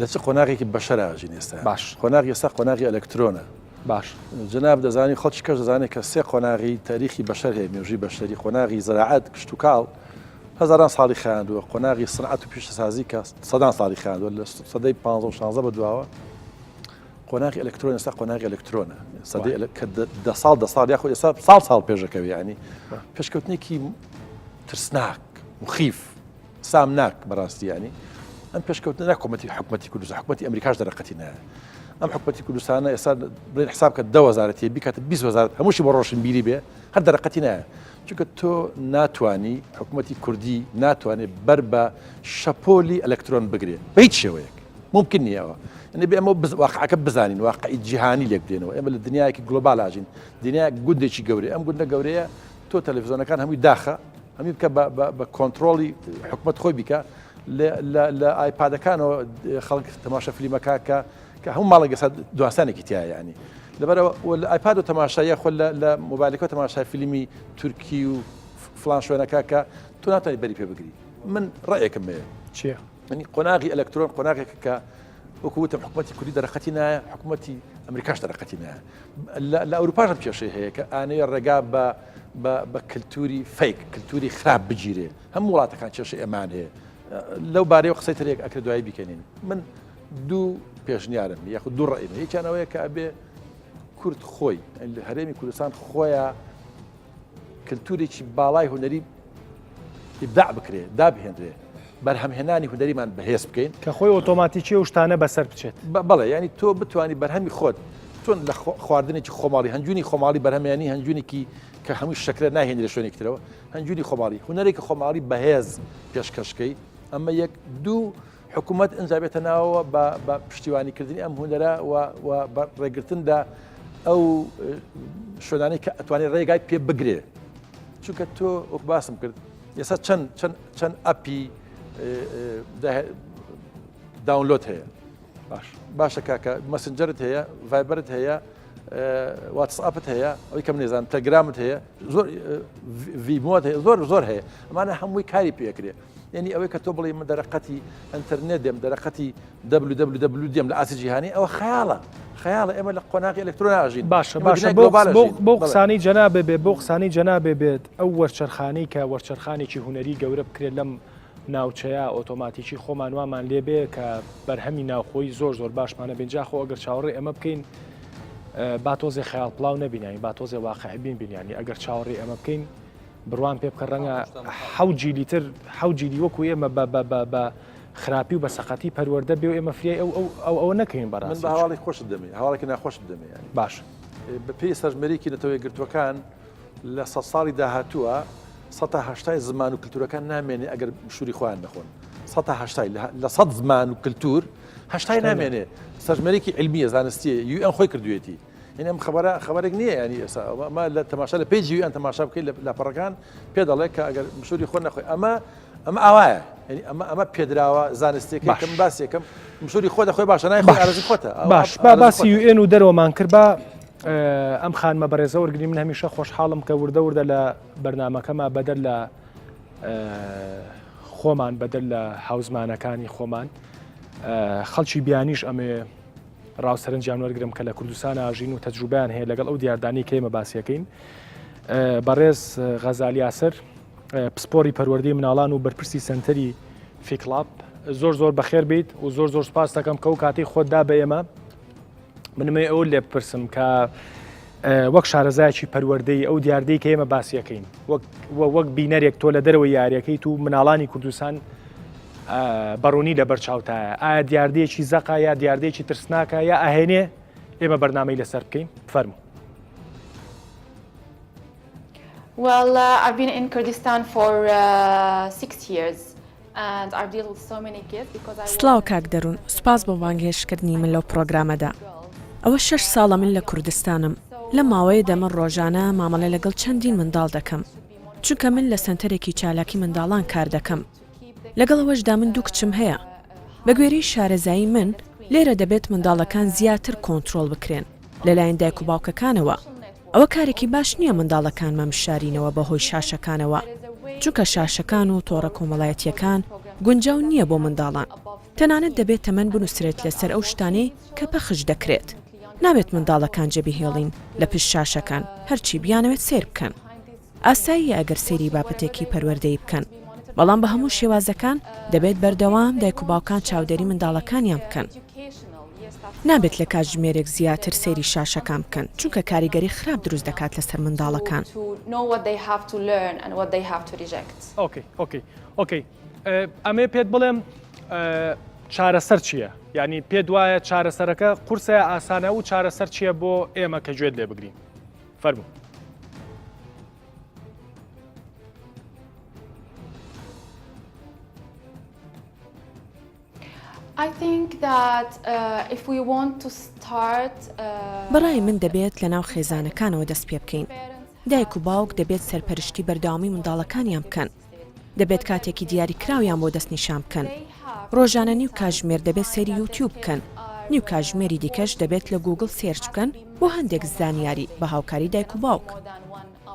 لە چ قۆناغێکی بەشەر ئاژین ئێستا باش قۆناغی ئێستا قۆناغی ئەلکترۆنە باش جناب دەزانی خەڵکی کەش دەزانێت کە سێ قۆناغی تاریخی بەشەر هەیە مێژووی بەشەری قۆناغی زراعەت کشتوکاڵ هەزاران ساڵی خایاندووە قۆناغی سنعەت و پیشەسازی کە سەدان ساڵی خایاندووە لە سەدەی 15 و 16 بە دواوە قۆناغی ئەلکترۆن ئێستا قۆناغی ئەلکترۆنە سەدەی کە دە ساڵ دە ساڵ یاخود ئێستا ساڵ ساڵ پێشەکەوی ینی پێشکەوتنێکی ترسناک مخیف سامناک بەڕاستی ینی ئەم پێشکەوتنە ناکۆمەتی حکوومەتی کوردستان حکوومەتی ئەمریکاش دەرەقەتی نایە ئەم حکوومەتی کوردستانە ئێستا بڵێن حساب کە دە وەزارەتی بیکاتە 20 وەزارەت هەمووشی بۆ ڕۆشنبیری بێ هەر دەرەقەتی نایە چونکە تۆ ناتوانی حکوومەتی کوردی ناتوانێت بەر بە شەپۆلی ئەلکترۆن بگرێ بە هیچ شێوەیەک ممکن نییە ئەوە یعنی بێ ئەمە واقعەکە بزانین واقعی جیهانی لێک بدەینەوە ئێمە لە دنیایەکی global ئاژین دنیا گوندێکی گەورەیە ئەم گوندە گەورەیە تۆ تەلەڤیزیۆنەکان هەمووی داخە هەمووی بکە بە کۆنترۆڵی حکومەت خۆی بیکە لە ئایپادەکانەوە خەڵک تەماشا فلیمەکە کە کە هەموو ماڵێک ئێستا دواسانێکی تایە ینی لەبەرەوە لە ئایپاد و تەماشا یاخۆ لە مۆبایلەکە تەماشای فیلمی تورکی و فلان شوێنەکە کە تۆ ناتوانانی بەری پێ بگری من ڕێکم هەیە چییە؟ منی قۆناغی ئەلکترۆن قۆناغێکە کە وەکو وتم حکوومەتی کوردی دەرەقەتی نایە حکوومەتی ئەمریکاش دەرەقەتی نایە لە ئەوروپاش ئەم کێشەی هەیە کە ئانەیە ڕێگا بە بە کللتوری fake کللتوری خراپ بگیرێ هەموو وڵاتەکان کێشە ئێمان هەیە لەو بارەیەوە قسەی ترێک ئەکرێ دوایی بیکەنین من دوو پێشنیارم یاخود دوو ڕێمە یەکیانەوەیە کە ئەبێ کورد خۆی هەرێمی کوردستان خۆیان کلتورێکی باڵای هونەری ئیبداع بکرێ، دابهێنرێ، بەرهەمهێنانی هونەریمان بەهێز بکەین. کە خۆی ئۆتۆماتیکی ئەو شتانە بەسەر بچێت. بەڵێ، یانی تۆ بتوانی بەرهەمی خۆت، چۆن لە خواردنێکی خۆماڵی، هەنجوینی خۆماڵی بەرهەمێنی، هەنجوینێکی کە هەمووی شەکرە ناهێنرێ شوێنێکی ترەوە، هەنجوینی خۆماڵی، هونەرێکی خۆماڵی بەهێز پێشکەش کەی، ئەمە یەک، دوو، حکوومەت ئینجا بێتە ناوەوە بە بە پشتیوانیکردنی ئەم هونەرە و و بە ڕێگرتن لە ئەو شوێنانەی کە ئەتوانێت ڕێگای پێ بگرێ چونکە تۆ وەک باسم کرد ئێستا چەند چەند چەند app ی download هەیە باش باشە کاکە Messenger ت هەیە Viber ت هەیە WhatsApp ت هەیە ئەوی کەم نێزان تەگرامت هەیە زۆر VMO ت هەیە زۆر زۆر هەیە ئەمانە هەمووی کاری پێکرێ یعنی ئەوەی کە تۆ بڵێ من دەرەقەتی ئینتەرنێت دێم دەرەقەتی WWW دێم لە ئاستی جیهانی ئەوە خەیاڵە خەیاڵە ئێمە لە قۆناغی ئەلکترۆن ئاژین باشە باشە بۆ قسانەی جەنابێ بێ بۆ قسانەی جەنابێ بێت ئەو وەرچەرخانەی کە وەرچەرخانێکی هونەری گەورە بکرێت لەم ناوچەیە ئۆتۆماتیکی خۆمان وامان لێ بێ کە بەرهەمی ناوخۆی زۆر زۆر باشمانە بین جاخۆ ئەگەر چاوەڕێ ئەمە بکەین با تۆزێ خەیاڵ پڵاو نەبینانی با تۆزێ واقعی بین بینیانی ئەگەر چاوەڕێ ئەمە بکەین بڕوام پێ بکە ڕەنگە حەو جیلی تر حەو جیلی وەکو ئێمە بە بە بە بە خراپی و بە سەقەتی پەروەردە بێ و ئێمە فریای ئەو ئەو ئەو ئەوە نەکەوین بەڕاستی من بە هەواڵی خۆشت دەمێ هەواڵێکی ناخۆشت دەمێ یانی باش بە پێی سەرژمێریی نەتەوە یەکگرتووەکان لە سە ساڵی داهاتووە سە هەشتای زمان و کللتورەکان نامێنێ ئەگەر مشوری خۆیان نەخۆن سە هەشتای لە سەد زمان و کللتور هەشتای نامێنێ سەرژمێرێکی علمیە زانستیە UN خۆی کردوێتی یعنی ئەم خبرە خبرێک نییە ینی ئێستا ئەمە لە تەماشا لە page ی UN تەماشا بکەیت لە لاپەڕەکان پێ دەڵێ کە ئەگەر مشوری خۆ نەخۆی ئەمە ئەمە ئاوایە یعنی ئەمە ئەمە پێدراوە زانستێکی کەم باسێکم مشوری خۆ دەخۆی باشە نای خۆی ئارەزوی خۆتە باش با باسی UN و دەرەوەمان کرد با ئەم خانمە بەڕێزە وەرگری من هەمیشە خۆشحاڵم کە وردە وردە لە بەرنمەکەما بەدەر لە خۆمان بەدەر لە هاوزمانەکانی خۆمان خەڵکی بیانیش ئەمێ ڕاو سەرنجیان وەرگرم کە لە کوردستان ئاژین و تەجروبیان هەیە لەگەڵ ئەو دیاردانی کە ئێمە باسیەکەین بەڕێز غەزال یاسر پسپۆری پەروەردەی مناڵان و بەرپرسی سنتەری فیکلاپ زۆر زۆر بەخێر بیت و زۆر زۆر سپاس دەکەم کە و کاتی خۆت دا بە ئێمە منمێ ئەو لێ بپرسم کە وەک شارەزایەکی پەروەردەی ئەو دیاردەی کە ئێمە باسیەکەین وەک وەک بینەرێک تۆ لە دەرەوەی یاریەکەیت و مناڵانی کوردستان بەڕوونی لەبەر چاوتایە ئایا دیاردەیەکی زەقە یا دیاردەیەکی ترسناکە یا ئەهێنێ ئێمە بەرنامەی لەسەر بکەین فەرموو. Well, uh, I've been in Kurdistan for uh, six years. سڵاو کاک دەروون، سوپاس بۆ بانگهێشتکردنی من لەو پڕۆگرامەدا. ئەوە شەش ساڵە من لە کوردستانم، لەم ماوەیەدا من ڕۆژانە مامەڵە لەگەڵ چەندین منداڵ دەکەم، چونکە من لە سەنتەرێکی چالاکی منداڵان کار دەکەم. لەگەڵ ئەوەشدا من دوو کچم هەیە. بە گوێرەی شارەزایی من، لێرە دەبێت منداڵەکان زیاتر کۆنترۆڵ بکرێن لەلایەن دایک و باوکەکانەوە. ئەوە کارێکی باش نییە منداڵەکانمان بشارینەوە بەهۆی شاشەکانەوە، چونکە شاشەکان و تۆڕە کۆمەڵایەتییەکان گونجاو نییە بۆ منداڵان. تەنانەت دەبێت تەمەن بنووسرێت لەسەر ئەو شتانەی کە پەخش دەکرێت. نابێت منداڵەکان جێبهێڵین لە پشت شاشەکان هەرچی بیانەوێت سەیر بکەن. ئاساییە ئەگەر سەیری بابەتێکی پەروەردەیی بکەن، بەڵام بە هەموو شێوازەکان دەبێت بەردەوام دایک و باوکان چاودێری منداڵەکانیان بکەن. نابێت لە کاتژمێرێک زیاتر سەیری شاشەکان بکەن، چونکە کاریگەری خراپ دروست دەکات لەسەر منداڵەکان. okay okay okay ئەمێ پێت بڵێم چارەسەر چییە؟ یعنی پێت وایە چارەسەرەکە قورسە یا ئاسانە و چارەسەر چییە بۆ ئێمە کە گوێت لێ بگرین؟ فەرموو. بەڕای من دەبێت لەناو خێزانەکانەوە دەست پێ بکەین. دایک و باوک دەبێت سەرپەرشتی بەردەوامی منداڵەکانیان بکەن. دەبێت کاتێکی دیاریکراویان بۆ دەستنیشان بکەن. ڕۆژانە نیو کاتژمێر دەبێت سەیری یوتیوب بکەن، نیو کاتژمێری دیکەش دەبێت لە گووگڵ search بکەن بۆ هەندێک زانیاری بە هاوکاری دایک و باوک.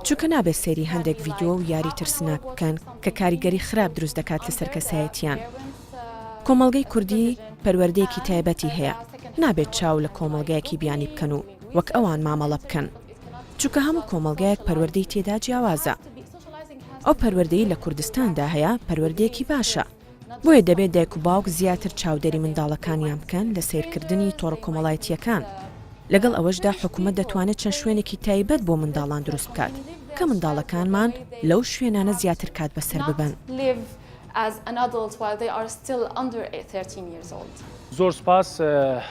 چونکە نابێت سەیری هەندێک ڤیدیۆ و یاری ترسناک بکەن کە کاریگەری خراپ دروست دەکات لەسەر کەسایەتیان. کۆمەڵگەی کوردی پەروەردەیەکی تایبەتی هەیە، نابێت چاو لە کۆمەڵگایەکی بیانی بکەن و وەک ئەوان مامەڵە بکەن. چونکە هەموو کۆمەڵگایەک پەروەردەی تێدا جیاوازە. ئەو پەروەردەی لە کوردستاندا هەیە پەروەردەیەکی باشە، بۆیە دەبێت دایک و باوک زیاتر چاودێری منداڵەکانیان بکەن لە سەیرکردنی تۆڕە کۆمەڵایەتییەکان، لەگەڵ ئەوەشدا حکومەت دەتوانێت چەند شوێنێکی تایبەت بۆ منداڵان دروست بکات کە منداڵەکانمان لەو شوێنانە زیاتر کات بەسەر ببەن. زۆر سوپاس،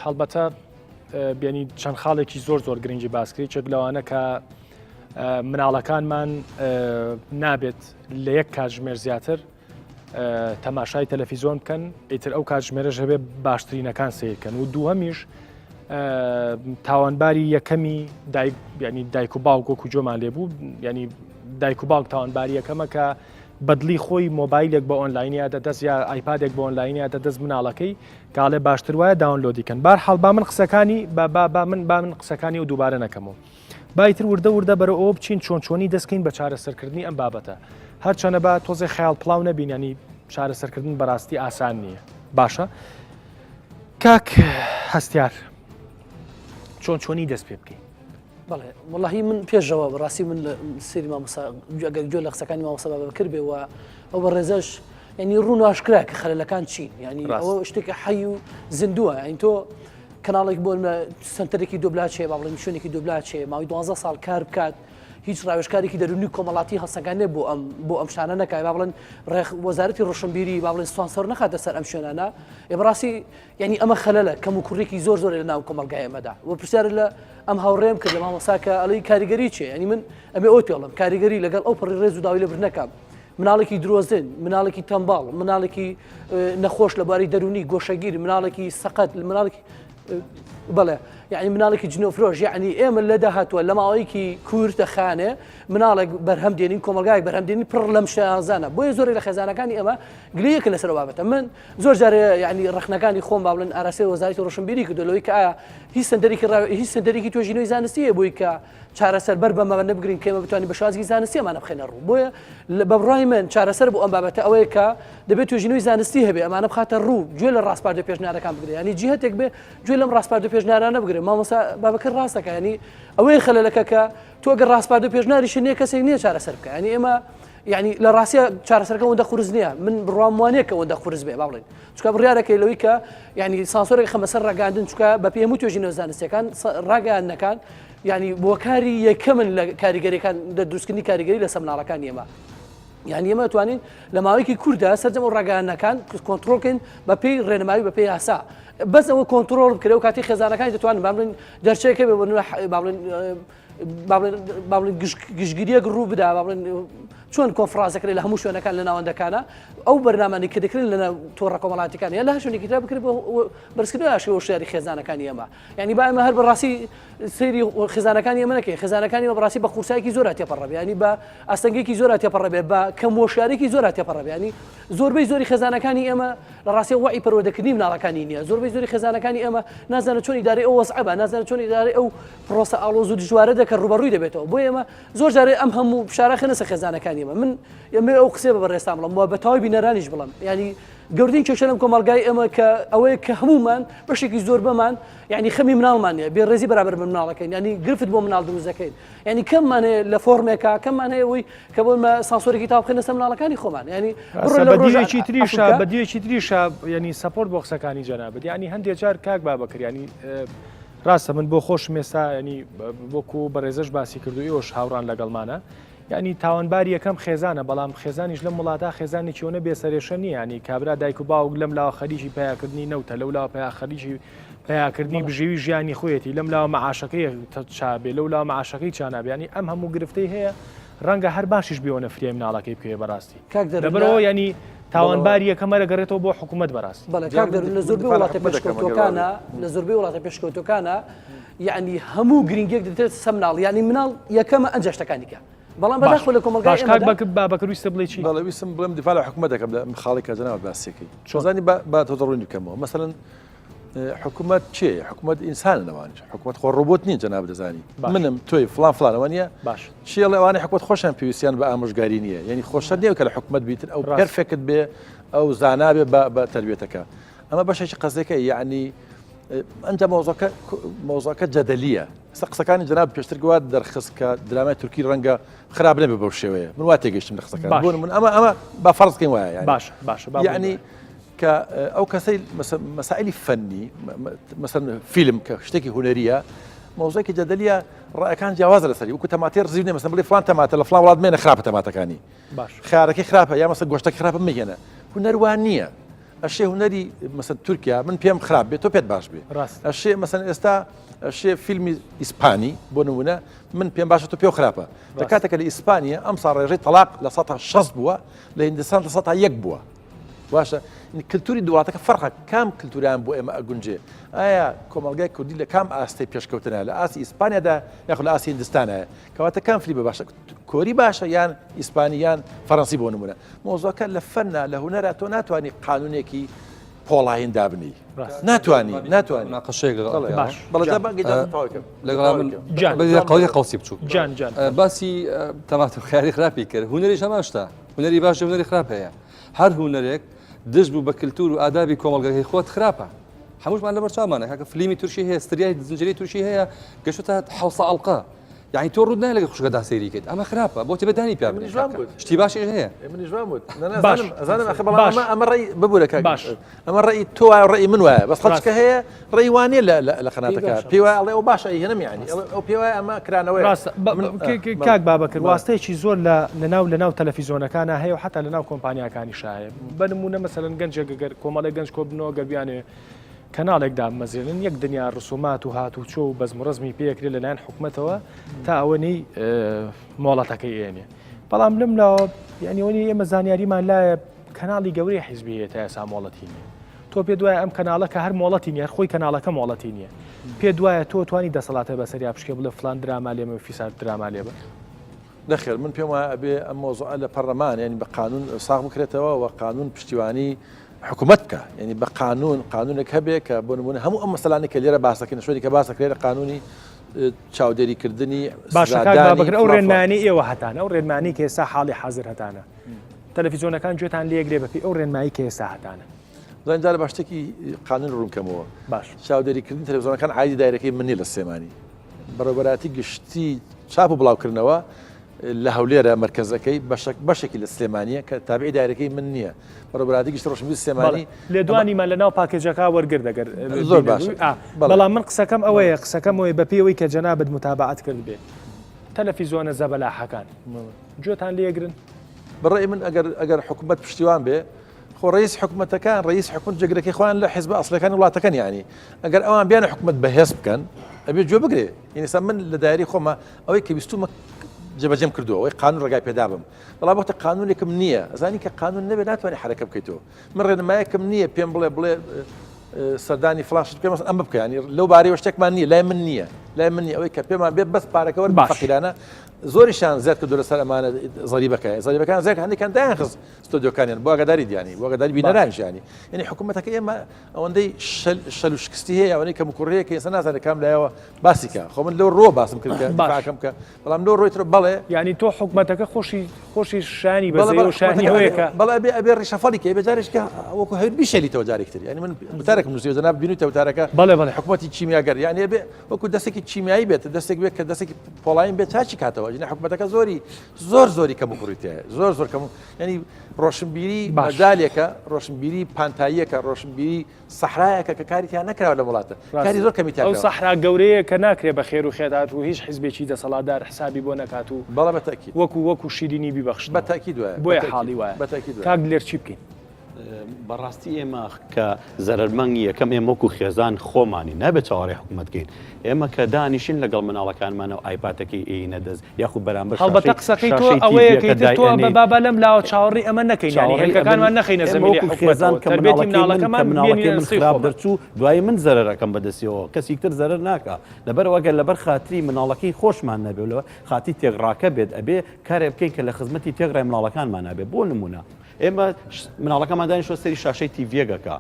هەڵبەتە بینی چەند خاڵێکی زۆر زۆر گرنگی باس کرد، یەکێک لەوانە کە مناڵەکانمان نابێت لە یەک کاتژمێر زیاتر تەماشای تەلەفیزۆن بکەن ئیتر ئەو کاتژمێرەش هەبێ باشترینەکان سیرکەن و دووهەمیش تاوانباری یەکەمی دایک ینی دایک و باوک وەکو جۆمان لێبوو ینی دایک و باوک تاوانباری یەکەمە کە بەدڵی خۆی مۆبایلێک بە ئۆنلاین یادە دەست یا ئایپادێک بە ئۆنلاین یادە دەست مناڵەکەی کاڵێ باشتر وایە download ی کەن بار حاڵ با من قسەکانی با با با من با من قسەکانی و دووبارە نەکەمەوە با ئیتر وردە وردە بەرەو ئەوە بچین چۆن چۆنی دەستکەین بە چارەسەرکردنی ئەم بابەتە هەرچەنە با تۆزێ خەیاڵ پڵاو نەبین ینی چارەسەرکردن بەڕاستی ئاسان نییە باشە کاک هەستیار چۆن چۆنی دەست پێ بکەین بەڵێ وەڵاهی من پێشەوە بەڕاستی من سری مامۆسا ئەگەر گوێ لە قسەکانی مامۆسا بابەکر بێ و ئەو بەڕێزەش ینی ڕوون و ئاشکرا کە خەلەلەکان چین ینی ئەوە شتێکە حەی و زیندووە یعنی تۆ کەناڵێک بۆ سنتەرێکی دۆبلاچێ با بڵێن شوێنێکی دۆبلاچێ ماوەی 12 ساڵ کار بکات هیچ ڕاوێژکارێکی دەرونی کۆمەڵاتی هەڵسەنگاندنێ بۆ ئەم بۆ ئەم شتانە نەکای با بڵێن ڕێخ وەزارەتی ڕۆشنبیری با بڵێن سپانسۆر نەخاتە سەر ئەم شوێنانە ئێ بەڕاستی یعنی ئەمە خەلەلە کەم و کوڕێکی زۆر زۆر لە ناو کۆمەڵگای ئێمەدا و پرسیار لە ئەم هاوڕێم کرد لە مامۆسا کە ئەڵێی کاریگەری چیە یعنی من ئەمێ ئەو پێڵم کاریگەری لەگەڵ ئەو پەڕی ڕێز و داوای لێبردنەکەم مناڵێکی درۆزن مناڵێکی تەمباڵ مناڵێکی نەخۆش لە باری دەرونی گۆشەگیر مناڵێکی سەقەت مناڵێکی بەڵێ یعنی مناڵێکی جنۆفرۆش یعنی ئێمە لە داهاتوە لە ماوەیەکی کورتە خانێ مناڵێک بەرهەم دێنین کۆمەلگایەک بەرهەم دێنین پڕ لەم شازانە بۆیە زۆرێک لە خێزانەکانی ئێمە گلەیەکە لەسەر بابەتە من زۆر جار یعنی ڕەخنەکانی خۆم با بڵێن ئاراستەی وەزارەتی ڕۆشنبیری کردو لەوەی کە ئایا هیچ سەنتەرێکی ڕا هیچ سەنتەرێکی توێژینەوەی زانستی هەیە بۆی کە چارەسەر بەر بەمە نەبگرین کە ئێمە بتوانین بە شێوازێکی زانستی ئەمانە بخەینە ڕوو بۆیە بە بڕوای من چارەسەر بۆ ئەم بابەتە ئەوەیە کە دەبێت توێژینەوەی زانستی هەبێ ئەمانە بخاتە ڕوو گوێ لە ڕاسپاردە پێشنیارەکان بگرێ ینی جیهتێک بێ گوێ لەم ڕاسپاردە پێشنیارانە بگرێ مامۆستا بابەکر ڕاستەکە ینی ئەوەیە خەلەلەکە کە تۆ گەر ڕاسپاردە پێشنیاریش نییە کەسێک نییە چارەسەر بکە ینی ئێمە یعنی لە ڕاستە چارەسەرەکە ئەوەندە قورس نییە من بڕوام وانە کە ئەوەندە قورس بێ با بڵێن چونکە بڕیارەکەی لەوەی کە یعنی سانسۆرێک خەمە سەر ڕاگەاندن چونکە بە پێی هەموو توێژینەوە زانستیەکان ڕاگەیاندنەکان یعنی بۆکاری یەکەمن لە کاریگەریەکان لە دروستکردنی کاریگەری لەسەر مناڵەکانی ئێمە یعنی ئێمە توانین لە ماوەیەکی کووردا سەرجەم و ڕاگەیاندنەکان کۆنترۆڵکەین بە پێی ڕێنمایی بە پێی یاسا بەس ئەوە کۆنترۆڵ بکرێ و کاتی خێزانەکانی دەتوانن با بڵێن دەرچەیەکە بێ با بڵێن با بڵێن گشتگیریەک ڕوو بدا با بڵێن چۆن کۆنفرانس دەکرێت لە هەموو شوێنەکان لە ناوەندەکانە ئەو بەرنامانەی کە دەکرێن لە تۆڕە کۆمەڵاتیەکان یا لە هەر شوێنێکی ترا بکرێت بۆ بەرزکردنەوەی ئاشتی هۆشیاری خێزانەکانی ئێمە یعنی با ئێمە هەر بەڕاستی سەیری خێزانەکانی ئێمە نەکەین خێزانەکانی ئێمە بەڕاستی بە قورسایەکی زۆرا تێپەڕ ینی بە ئاستەنگێکی زۆرا تێپەڕ بێ بە کەم هۆشیارێکی زۆرا تێپەڕ ینی زۆربەی زۆری خێزانەکانی ئێمە لە ڕاستی وەعی پەروەردەکردنی مناڵەکانی نییە زۆربەی زۆری خێزانەکانی ئێمە نازانە چۆن ئیدارەی ئەو وەزعە بە نازانە چۆن ئیدارەی ئەو پرۆسە ئاڵۆز و دژوارە دەکە ڕوبەڕووی دەبێتەوە بۆ ئێمە زۆر جارێ ئەم هەموو فشارە خەنە سەر خێزانەکانی ئێمە من ئەمەوێ ئەو قسەیە بە بەڕێزتان بڵێم و بە تەواوی بینەرانیش بڵێم یعنی گەورترین کێشە لەم کۆمەڵگای ئێمە کە ئەوەیە کە هەموومان بەشێکی زۆربەمان یعنی خەمی مناڵمان نیە بێ ڕێزی بەرابەر بە مناڵەکەین یعنی گرفت بۆ مناڵ دروست دەکەین یعنی کەممان هەیە لە فۆرمێکا کەممان هەیە ئەوەی کە بۆ مە سانسۆرێکی تاو بخەینە سەر مناڵەکانی خۆمان یعنی بڕۆ لە بەدیوێکی تریشا بەدیوێکی تریشا یعنی support بۆ قسەکانی جەنابت یعنی هەندێک جار کاک بابەکر یعنی ڕاستە من بۆ خۆشم ئێستا ینی وەکو بەڕێزەش باسی کردو ئێوەش هاوڕان لەگەڵمانە یعنی تاوانباری یەکەم خێزانە بەڵام خێزانیش لەم وڵاتە خێزانێکی ئەوەنە بێسەرێشە نییە ینی کابرا دایک و باوک لەم لاوە خەریکی پیاکردنی نەوتە لەو لاوە پیا خەریکی پیاکردنی بژێوی ژیانی خۆیەتی لەم لاوە مەعاشەکەی چابێ لەو لاوە مەعاشەکەی چانابیانی ئەم هەموو گرفتەی هەیە ڕەنگە هەر باشیش بێەوە فریای مناڵەکەی بکەوێ بەڕاستی لەبەرەوە ینی تاوانباری یەکەم ئەگەڕێتەوە بۆ حکوومەت بەڕاستی. بەڵێ کاک دەروون لە زۆربەی وڵاتە پێشکەوتووەکانە لە زۆربەی وڵاتە پێشکەوتووەکانە یعنی هەموو گرنگیەک دەدرێت سەر مناڵ یعنی مناڵ یەکەمە ئەنجا شتەکانی کە بەڵام بەداخەوە لە کۆمەڵگای باش کاک بەکر بابەکر ویستە بڵێ چی؟ بەڵێ ویستم بڵێم دیفاع لە حکوومەت دەکەم لە خاڵی کە جەنابت باسیەکەی چۆزانی با با تۆ ڕوونی بکەمەوە مەسەلەن حکوومەت چێ حکوومەت ئینسان لەوانیش حکوومەت خۆ ڕۆبۆت نییە جەناب دەزانی منم تۆی فلان فلانەوە نییە باش چێڵێ ئەوانەی حکوومەت خۆشیان پێویستیان بە ئامۆژگاری نییە یعنی خۆشە نییە کە لە حکوومەت بیتر ئەو perfect بێ ئەو زانا بێ بە تەربیەتەکە ئەمە بەشێکی قەزەکە یعنی ئەنجا مۆزەکە مۆزەکە جەدەلیە ئێستا قسەکانی جەناب پێشتر گوات دەرخست کە درامای تورکی ڕەنگە خراپ نەبێ بەو شێوەیە من وا تێگەیشتم لە قسەکان بۆ من ئەمە ئەمە با فەرز کەین وایە یعنی باش باشە یعنی کە ئەو کەسەی مەسائلی فەنی مەسەن فیلم کە شتێکی هونەریە مەوزەکی جەدەلیە ڕایەکان جیاوازە لەسەری وەکو تەماتەی ڕزیو نیە مەسەن بڵێ فلان تەماتە لە فلان وڵات مێنە خراپە تەماتەکانی باش خیارەکەی خراپە یا مەسەن گۆشتەکەی خراپە مەهێنە هونەر وا نییە ئەشێ هونەری مەسەن تورکیا من پێم خراپ بێت تۆ پێت باش بێ ڕاست ئەشێ مەسەن ئێستا ئەشێ فیلمی ئیسپانی بۆ نمونە من پێم باشە تۆ پێو خراپە لە کاتێکە لە ئیسپانیا ئەم ساڵ ڕێژەی تەلاق 60% بووە لە هندستان 1% بووە باشە کللتوری دوڵاتەکە فەرقە کام کللتوریان بۆ ئێمە ئەگونجێ ئایا کۆمەلگای کوردی لە کام ئاستەی پێشکەوتنە لە ئاستی ئیسپانیادا یاخود لە ئاستی هندستانە کەواتە کام فلیمە باشە؟ کۆری باشە یان ئیسپانی یان فەرەنسی بۆ نمونە مۆزۆکە لە فەنە لە هونەرە تۆ ناتوانانی قانونێکی پۆڵاین دابنی ناتوانانی ناتوانانی ناقەشەیەک باش لەگەڵ قەوسی بچوو جان جان باسی تەماتە خیاری خراپی کرد هونەری هەمان شتە هونەری باش هونەری خراپ هەیە هەر هونەرێک دژ بوو بە کللتور و ئادابی کۆمەڵگەکەی خۆت خراپە هەمووشمان لەبەر چاومانە کاکە فلیمی تورکی هەیە سریای زنجیرەی تورکی هەیە گەشتە حوسە ئەڵقە یعنی تۆ ڕوت نایە لەگە خوشکەدا سەیری کرد ئەمە خراپە بۆ تێبێ دانی پیا بنێ شتی باشیش هەیە منیش وام وت ئەزانم ئەزانم ئەخە بەڵام ئەمە ئەمە ڕێی ببورە کاک باش ئەمە ڕێی تۆ وایە ڕێی من وایە بەس خەڵکە هەیە ڕێی وانە لە لە قەناتەکە پێی وایە ئەڵێ ئەو باشە ئەیهێنم یعنی ئەو پێی وایە ئەمە کرانەوەیە ڕاستە کاک بابەکر واستەیەکی زۆر لە لەناو لەناو تەلەفیزۆنەکانە هەیە و حتا لەناو کۆمپانیاکانیشا هەیە بە نمونە مەسەلەن گەنجێک گەر کۆمەڵێک گەنج کۆبنەوە گەر بیانێ کەناڵێک دابمەزرێنن یەک دنیا ڕسومات و هاتوچۆ و بەزم و ڕەزمی پێکرێت لەلایەن حکومەتەوە تا ئەوەنەی مۆڵەتەکەی ئێنێ بەڵام لەم لاوە یعنی ئەوەنی ئێمە زانیاریمان لایە کەناڵی گەورەی حیزبی هەیە تا ئێستا مۆڵەتی نییە تۆ پێ دوایە ئەم کەناڵە کە هەر مۆڵەتی نیە خۆی کەناڵەکە مۆڵەتی نییە پێ دوایە تۆ توانی دەسەڵاتە بەسەریا پشکێ بڵێ فلان دراما لێمە فیسار دراما لێ بە نەخێر من پێم وایە ئەبێ ئەم مەوزوعە لە پەرلەمان یانی بە قانون ساغ بکرێتەوە و قانون پشتیوانی حکوومەت بکە یعنی بە قانون قانونێک هەبێ کە بۆ نمونە هەموو ئەم مەسەلانەی کە لێرە باس دەکەین شوێنی کە باس دەکرێت لە قانونی چاودێریکردنی باشە کاک بابەکر ئەو ڕێنمایانەی ئێوە هەتانە ئەو ڕێنمانی کە ئێستا حاڵی حاضر هەتانە تەلەفیزیۆنەکان گوێتان لێگرێ بەپێی ئەو ڕێنمایی کە ئێستا هەتانە زان جارە با شتێکی قانون ڕوونکەمەوە باش چاودێریکردنی تەلەفزیۆنەکان عایدی دایرەکەی من نیە لە سلێمانی بەڕێوەبەرایەتی گشتی چاپ و بڵاوکردنەوە لە هەولێرە مەرکەزەکەی بەشەک بەشێکی لە سلێمانیە کە تابعی دایرەکەی من نییە بەڕێوەبەرایەتی گشتی ڕۆشنبیری سلێمانی لێدوانیمان لە ناو پاکێجەکە وەرگرت ئەگەر زۆر باشە بەڵام من قسەکەم ئەوەیە قسەکەم ئەوەیە بەپێی ئەوەی کە جەنابت متابعەت کرد بێ تەلەفیزۆنە زەبەلاحەکان گوێتان لێگرن بەڕێی من ئەگەر ئەگەر حکومەت پشتیوان بێ خۆ ڕئیس حکومەتەکان ڕئیس حکومەت جێگرەکەی خۆیان لە حیزبە ئەسڵەکانی وڵاتەکەن یانی ئەگەر ئەوان بیان حکومەت بەهێز بکەن ئەبێ گوێ بگرێ یعنی ئێستا من لە دایری خۆمە ئەوەی کە ویستومە جێبەجێم کردووە ئەوەی قانون ڕێگای پێدابم بەڵام وەختە قانونێکم نییە ئەزانی کە قانون نەبێ ناتوانانی حرەکە بکەیتەوە من ڕێنمایەکم نییە پێم بڵێ بڵێ سەردانی فڵان شت بکەم ئەمە بکە ینی لەو بارەیەوە شتێکمان نییە لای من نییە لای من نییە ئەوەی کە پێمان بێت بەس پارەکە وەر فەقیرانە زۆریشان زیاد کردو لەسەر ئەمانە زەریبەکە زەریبەکان زیاد هەندێکان دایان خست ستۆدیۆکانیان بۆ ئاگاداری دیانی بۆ ئاگاداری بینەرانیشیانی یعنی حکوومەتەکە ئێمە ئەوەندەی شەل و شکستی هەیە ئەوەی کەم کوڕەیە کە ئێستا نازانێت کام لایەوە باسی کە خۆ من لەو ڕۆ باسم کرد کە دفاعەکەم کە بەڵام لەو ڕۆی تر بەڵێ یعنی تۆ حکومەتەکە خۆشی خۆشی شانی بەڵێ و شانی ئەوەیە کە بەڵێ ئەبێ ئەبێ ڕیشەفەڵی کە ئەبێ جارێک کە وەکو هەر بیشێلیتەوە جارێک تر یعنی من وتارێکم نووسیوە جەناب بینیتە وتارەکە بەڵێ بەڵێ حکومەتی کیمیاگەر یعنی ئەبێ وەکو دەستێکی کیمیایی بێت دەستێک بێت کە دەستێکی پۆڵاین بێت چاکی کاتەوە ژنە حکومەتەکە زۆری زۆر زۆری کەم و کوڕی تایە زۆر زۆر کەم ینی ڕۆشنبیری مەجالێکە ڕۆشنبیری پانتاییەکە ڕۆشنبیری سەحرایەکە کە کاری تیا نەکراوە لە وڵاتە کاری زۆر کەمی تیا ئەو سەحرا گەورەیە کە ناکرێ بە خێر و خێرات و هیچ حزبێکی دەسەڵاتدار حسابی بۆ نەکات و بەڵێ بە تەئکید وەکو وەکو شیرینی بیبەخشنەوە بە تەئکید وایە بۆیە حاڵی وایە بە تەئکید وایە کاک دلێر چی بکەین؟ بەڕاستی ئێمە کە زەرەرمەنگی یەکەم ئێمە وەکو خێزان خۆمانین نابێت چاوەڕێی حکومەت کەین ئێمە کە دانیشین لەگەڵ مناڵەکانمانەوە ئایپاتەکەی ئێینە دەست یاخود بەرامبەر هەڵبەتە قسەکەی تۆ ئەوەیە کە ئیتر تۆ بە بابا لەم لاوە چاوەڕێی ئەمە نەکەین یانی هێلکەکانمان نەخەینە زەمینەی حکومەتەوە تەربیەتی مناڵەکەمان مناڵەکەی من خراپ دەرچوو دوایی من زەرەرەکەم بەدەستیەوە کەسی تر زەرەر ناکا لەبەرئەوە گەر لەبەر خاتری مناڵەکەی خۆشمان نەبێ و لەبەر خاتری تێکڕاکە بێت ئەبێ کارێ بکەین کە لە خزمەتی تێکڕای مناڵەکانمانا بێ بۆ نمونە ئێمە مناڵەکەمان دانیشتوە سەری شاشەی تیڤیەک ئەکا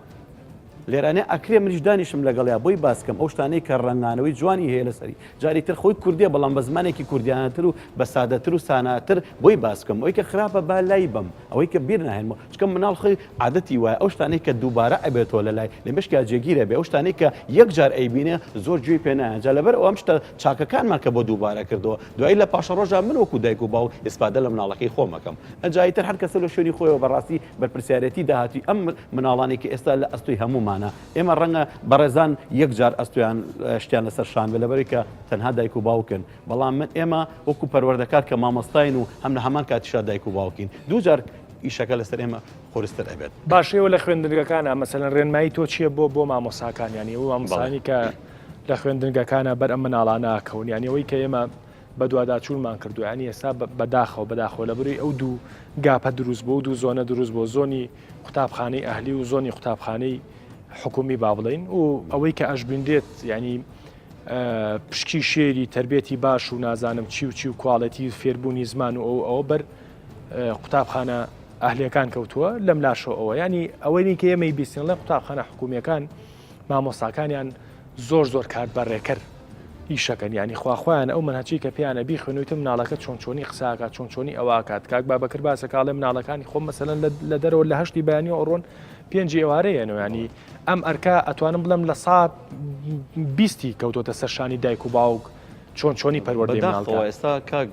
لێرانێ ئەکرێ منیش دانیشم لەگەڵیا بۆی باسکەم ئەو شتانەی کە ڕەنگانەوەی جوانی هەیە لەسەری جاری تر خۆی کوردیە بەڵام بە زمانێکی کوردیانەتر و بە سادەتر و ساناتر بۆی باسکەم ئەوی کە خراپە با لای بەم ئەوەی کە بیر ناهێنمەوە چکە مناڵ خۆی عادەتی وایە ئەو شتانەی کە دووبارە ئەبێتەوە لە لای لە مشکیا جێگیرە بێ ئەو شتانەی کە یەک جار ئەیبینێ زۆر گوێی پێ نایە جا لەبەر ئەو ئەم شتە چاکەکانمان کە بۆ دووبارە کردەوە دوایی لە پاشەڕۆژا من وەکو دایک و باوک ئیسفادە لە مناڵەکەی خۆم ئەکەم ئەنجا ئیتر هەر کەسە لە شوێنی خۆیەوە بەڕاستی بەرپرسیارێتی داهاتووی ئەم مناڵانەی کە ئێستا لە ئەستۆی هەموومانە ئێمە ڕەنگە بەڕێزان یەک جار ئەستۆیان شتیان لەسەر شان بێ لەبەرەی کە تەنها دایک و باوکن بەڵام من ئێمە وەکو پەروەردەکار کە مامۆستاین و هەم لە هەمان کاتیشا دایک و باوکین دووجار ئیشەکە لەسەر ئێمە قورستر ئەبێت. باشە ئێوە لە خوێندنگەکانا مەسەلەن ڕێنمایی تۆ چییە بۆ بۆ مامۆستاکان یانی ئەو مامۆستایانی کە لە خوێندنگەکانا بەر ئەم مناڵانە ئەکەون یانی ئەوەی کە ئێمە بەدواداچوونمان کردووە یانی ئێستا بەداخەوە بەداخەوە لە بری ئەو دوو gap ە دروست بۆ دوو zone ە دروست بۆ zone ی قوتابخانەی ئەهلی و zone ی قوتابخانەی حکومی با بڵین و ئەوەی کە ئەشبینرێت ینی. پشکی شێری تربێتی باش و نازانم چی و چی و quality فێربوونی زمان و ئەو ئەوە بەر قوتابخانە ئەهلیەکان کەوتووە لەم لاشەوە ئەوە ینی ئەوەی نی کە ئێمەی بیستین ڵێ قوتابخانە حکومیەکان مامۆستاکانیان زۆر زۆر کات بەڕێکەر ئیشەکەن ینی خواخوایان ئەو منهەچی کە پێیانە بیخوێنویتە مناڵەکە چۆن چۆنی قساکات چۆن چۆنی ئەوواکات کاک بابەکر باسەکڵێ مناڵەکانی خۆم مەسەلەن لە دەرەوە لە هەشتی بەیانی ئەڕۆن پێنجی ئێوارەیەنەوە ینی ئەم ئەرکە ئەتوانم بڵێم لە سات بیستی کەوتۆتە سەرشانی دایک و باوک چۆن چۆنی پەروەردەی مناڵەوە ئێستا کاک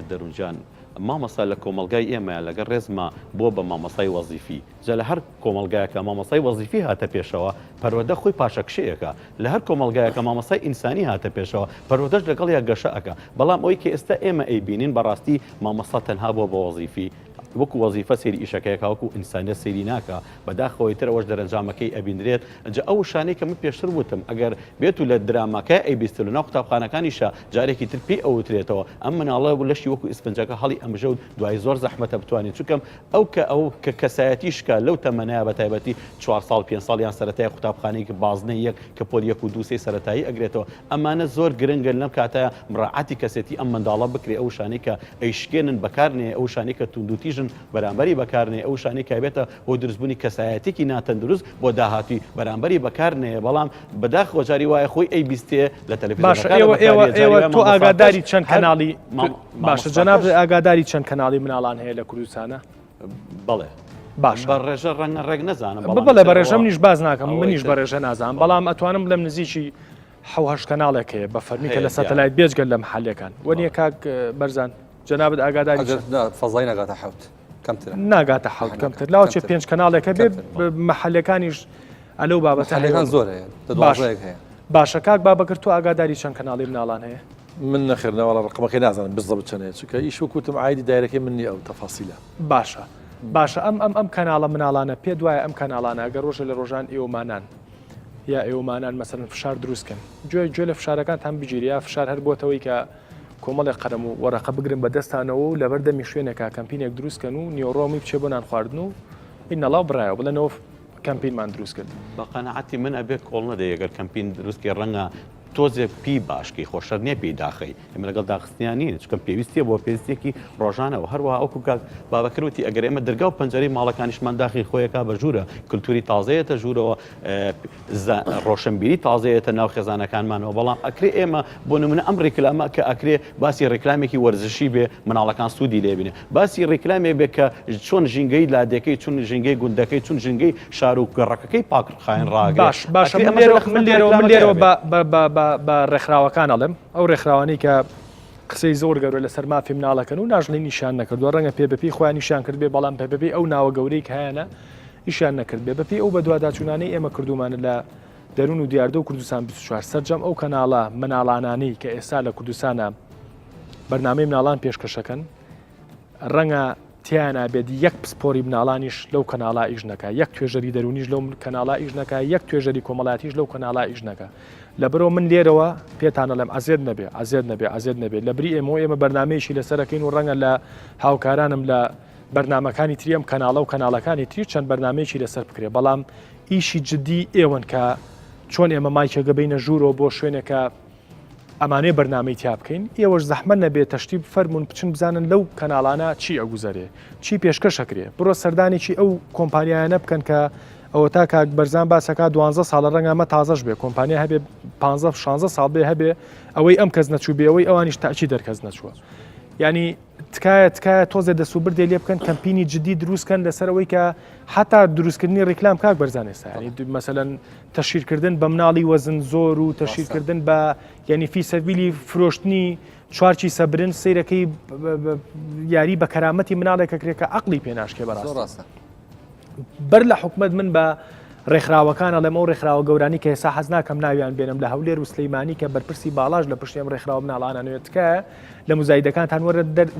دەرونجان مامۆستا لە کۆمەڵگای ئێمەیا لەگەڵ ڕێزما بووە بە مامۆستای وەزیفی جا لە هەر کۆمەڵگایەکا مامۆستای وەزیفی هاتە پێشەوە پەروەردە خۆی پاشەکشێ ئەکا لە هەر کۆمەڵگایەکا مامۆستای ئینسانی هاتە پێشەوە پەروەردەش لەگەڵیا گەشە ئەکا بەڵام ئەوەی کە ئێستا ئێمە ئەیبینین بەڕاستی مامۆستا تەنها بووە بە وەزیفی وەکو وەزیفە سەیری ئیشەکەی ئەکا وەکو ئینسانیەت سەیری ناکا بەداخەوە ئیتر ئەوەش دەرەنجامەکەی ئەبینرێت جا ئەو وشانەی کە من پێشتر وتم ئەگەر بێت و لە دراماکە ئەیبیستن لە ناو قوتابخانەکانیشا جارێکی تر پێی ئەوترێتەوە ئەم مناڵە لەشی وەکو ئیسفنجەکە هەڵی ئەمژە و دوایی زۆر زەحمەتە بتوانین چونکە ئەو کە ئەو کە کەسایەتی شکا لەو تەمەنەیە بە تایبەتی چوار ساڵ پێنج ساڵ یان سەرەتای قوتابخانەی کە بازنەی یەک کە پۆل یەک و دوو سێ سەرەتایی ئەگرێتەوە ئەمانە زۆر گرنگن لەم کاتە مراعاتی کەسێتی ئەم منداڵە بکرێ ئەو وشانەی کە ئەیشکێنن بەکار نێ ئەو وشانەی کە توندوتیژن بەرامبەری بەکار نێ ئەو وشانەی کە ئەبێتە هۆی دروستبوونی کەسایەتیکی ناتەندروست بۆ داهاتووی بەرامبەری بەکار نێ بەڵام بەداخەوە جاری وایە خۆی ئەیبیستێ لە باشە تەلەفزیۆنەکانە ئێوە ئێوە بەکاریە جاری ئێوە وایە تۆ مامۆستاکەش ئاگاداری چەند هەر کەناڵی باشە جەنابت مامۆستاکەش ئاگاداری چەند کەناڵی مناڵان هەیە لە کوردستانە؟ بەڵێ باشە بە ڕێژە ڕەنگە ڕێک نەزانم بەڵام بەڵێ ئیتر بە ڕێژە ئەوە منیش باس ناکەم ئەوە منیش ئیتر بە ڕێژە نازانم بەڵێ بەڵام ئەتوانم بڵێم نزیکی حەو هەشت کەناڵێک هەیە بە فەرمی کە هەیە لە دیارە سەتەلایت بێجگە لە محەلەکان وەنیە بەڵێ کاک بەرزان جەنابت ئاگاداری ئەگەر چەند نا فەزای ناگاتە حەوت کەمترە ناگاتە حەوت ناگات کەمتر لاوە چێ کەمتر پێنج کەناڵێکە بێ کەمتر بەڵێ محەلەکانیش ئەلەو بابەتە هەیە محەلەکان زۆر هەیە دە باش دوازدەیەک هەیە باشە کاک بابەکر تۆ ئاگاداری چەند کەناڵی مناڵان هەیە؟ من نەخێر نەوەڵا ڕقمەکەی نازانم بالضبط چەند هەیە چونکە ئیش وەک وتم عایدی دایرەکەی من نیە ئەو تەفاسیلە. باشە باشە ئەم ئەم ئەم کەناڵە مناڵانە پێت وایە ئەم کەناڵانە ئەگەر ڕۆژێ لە ڕۆژان ئێوەمانان یا ئێوەمانان مەسەلەن فشار دروست کەن گوێ گوێ لە فشارەکانتان بگیرێ یا فشار هەر بۆتەوەی کە کۆمەڵێک قەرەم و وەرەقە بگرن بە دەستانەوە و لەبەر دەمی شوێنێکا کەمپینێک دروست کەن و نیۆڕۆمی بچێ بۆ نان خواردن و ئینەڵا و برایەوە بڵێنەوە کەمپینمان دروست کرد. بە قەناعەتی من ئەبێ کۆڵ نەدەی ئەگەر کەمپین دروست کەی ڕەنگە تۆزێک پی باش کەی خۆ شەرت نیە پێی داخەی ئێمە لەگەڵ داخستنیان نین چونکە پێویستیە بۆ پێویستیەکی ڕۆژانەوە هەروەها ئەوکو کاک بابەکر وتی ئەگەر ئێمە دەرگا و پەنجەرەی ماڵەکانیشمان داخین خۆیەکا بە ژوورە کلتوری تازەیەتە ژوورەوە ڕۆشنبیری تازەیەتە ناو خێزانەکانمانەوە بەڵام ئەکرێ ئێمە بۆ نمونە ئەم ڕیکلامە کە ئەکرێ باسی ڕیکلامێکی وەرزشی بێ مناڵەکان سوودی لێبینێ باسی ڕیکلامێک بێ کە چۆن ژینگەی لادێکەی چون ژینگەی گوندەکەی چون ژینگەی شار و گەڕەکەکەی پاک خاوێن ڕاگرێ باش باشە ئەکرێ من ئەمەش لێرەوە لە من خزمەتی لێرەوە من ڕیکلامەکەیا لێرەوە بێ. بە بە بە بە بە ڕێکخراوەکان ئەڵێم ئەو ڕێکخراوانەی کە قسەی زۆر گەورە لەسەر مافی مناڵەکەن و ناژڵین ئیشیان نەکردووە ڕەنگە پێ بەپێی خۆیان ئیشیان کردبێ بەڵام پێ بەپێی ئەو ناوە گەورەی کە هەیانە ئیشیان نەکردبێ بەپێی ئەو بەدواداچوونانەی ئێمە کردوومانە لە دەروون و دیاردە و کوردستان 24 سەرجەم ئەو کەناڵە مناڵانانەی کە ئێستا لە کوردستانە بەرنامەی مناڵان پێشکەشەکەن ڕەنگە تیایانا بێت یەک پسپۆری مناڵانیش لەو کەناڵا ئیش نەکا، یەک توێژەری دەروونیش لەو کەناڵا ئیش نەکا، یەک توێژەری کۆمەڵایەتیش لەو کەناڵا ئیش نەکا. لەبەرئەوە من لێرەوە پێتان ئەڵێم عەزێت نەبێ، عەزێت نەبێ، عەزێت نەبێ. لەبری ئێمەوە ئێمە بەرنامەیەکی لەسەر ئەکەین و ڕەنگە لە هاوکارانم لە بەرنامەکانی تری ئەم کەناڵە و کەناڵەکانی تریش چەند بەرنامەیەکی لەسەر بکرێ. بەڵام ئیشی جدی ئێوەن کە چۆن ئێمە مایکێک ئەبەینە ژوورەوە بۆ شوێنێک کە ئەمانەیە بەرنامەی تیا بکەین ئێوەش زەحمەت نەبێ تەشتی بفەرموون بچن بزانن لەو کەناڵانە چی ئەگوزەرێ چی پێشکەش ئەکرێ بڕۆ سەردانێکی ئەو کۆمپانیایانە بکەن کە ئەوەتا کاک بەرزان باسەکە دوانزە ساڵە ڕەنگە ئەمە تازەش بێ کۆمپانیا هەبێ 15 16 ساڵ بێ هەبێ ئەوەی ئەم کەس نەچوو بێ ئەوەی ئەوانیش تاچی دەرکەس نەچووە ینی تکایە تکایە تۆزێ دەست و بردێ لێ بکەن کەمپینی جدی دروستکەن لەسەر ئەوەی کە حتا دروستکردنی ڕیکلام کاک بەرزان ئێستا ینی مەسەلەن تەشیرکردن بە مناڵی وەزن زۆر و تەشیرکردن بە یعنی فی سەبیلی فرۆشتنی چوارچی سەبرن سیرەکەی یاری بە کەرامەتی مناڵێکە کرێ کە عقلی پێ ناشکێ بەڕاست بەر لە حکومت من بە ڕێکخراوەکان ئەڵێم ئەو ڕێکخراوە گەورانی کە ئێستا حەز ناکەم ناویان بێنم لە هەولێر و سلەیمانی کە بەرپرسی باڵاش لە پشتی ئەم ڕێکخراوە مناڵانانەوێت تکایە لە مزایدەکانتان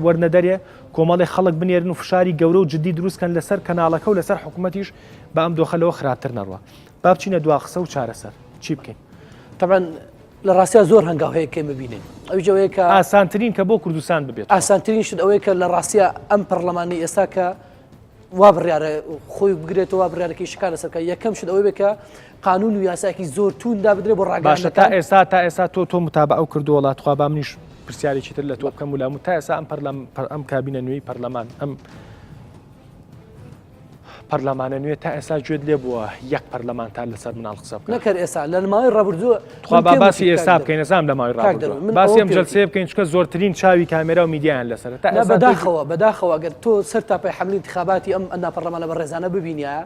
وەرنە دەرێ کۆمەڵی خەڵک بنێرن و فشاری گەورە و جدی دروستکەن لەسەر کەناڵەکە و لەسەر حکوومەتیش بە ئەم دۆخە لەوە خراپتر نەڕوە با بچینە دوا قسە و چارەسەر چی بکەین؟ طبعا لە ڕاستیا زۆر هەنگاو هەیە کە ئێمە بینین ئەویش ئەوەیە کە ئاسانترین کە بۆ کوردستان ببێت ئاسانترین شت ئەوەیە کە لە ڕاستیا ئەم پەرلەمانی ئێستا کە. وا بڕیارە خۆی بگرێتەوە وا بڕیارەکە ئیشەکان لەسەر بکات یەکەم شت ئەوەی بێت کە قانون و یاسایەکی زۆر توند دابدرێت بۆ باشە تا ڕاگەیاندنەکان. ئێستا تا ئێستا تۆ تۆ متابعەو کردووە وەڵا تخوا با منیش پرسیارێکی تر لە تۆ بکەم و لامو تا ئێستا ئەم پەرلەم ئەم کابینە نوێی پەرلەمان ئەم پەرلەمانە نوێ تا ئێستا گوێت لێ بووە یەک پەرلەمانتار لەسەر مناڵ قسە بکات؟ نەکەر ئێستا لە ماوەی ڕابردوو تخوا با باسی ئێستا بکەین نەزانم لە ماوەی ڕابردوو باسی ئەم جەلسەیە بکەین چونکە زۆرترین چاوی کامێرا و میدیایان لەسەرە تا ئێستا بەداخەوە بەداخەوە گەر تۆ سەر تاپای حەملی انتخاباتی ئەم ئەنا پەرلەمانە بەڕێزانە ببینیایە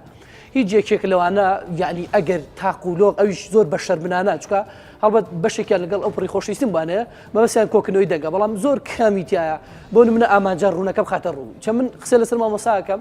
هیچ یەکێک لەوانە یعنی ئەگەر تاق و لۆق ئەویش زۆر بە شەرمنانە چکە هەڵبەت بەشێکیان لەگەڵ ئەو پڕی خۆشویستیم بانەیە مەبەستیان کۆکردنەوەی دەنگە بەڵام زۆر کامی تایە بۆ نمونە ئامانجە ڕوونەکە بخاتە ڕوو چە من قسە لەسەر مامۆساکەم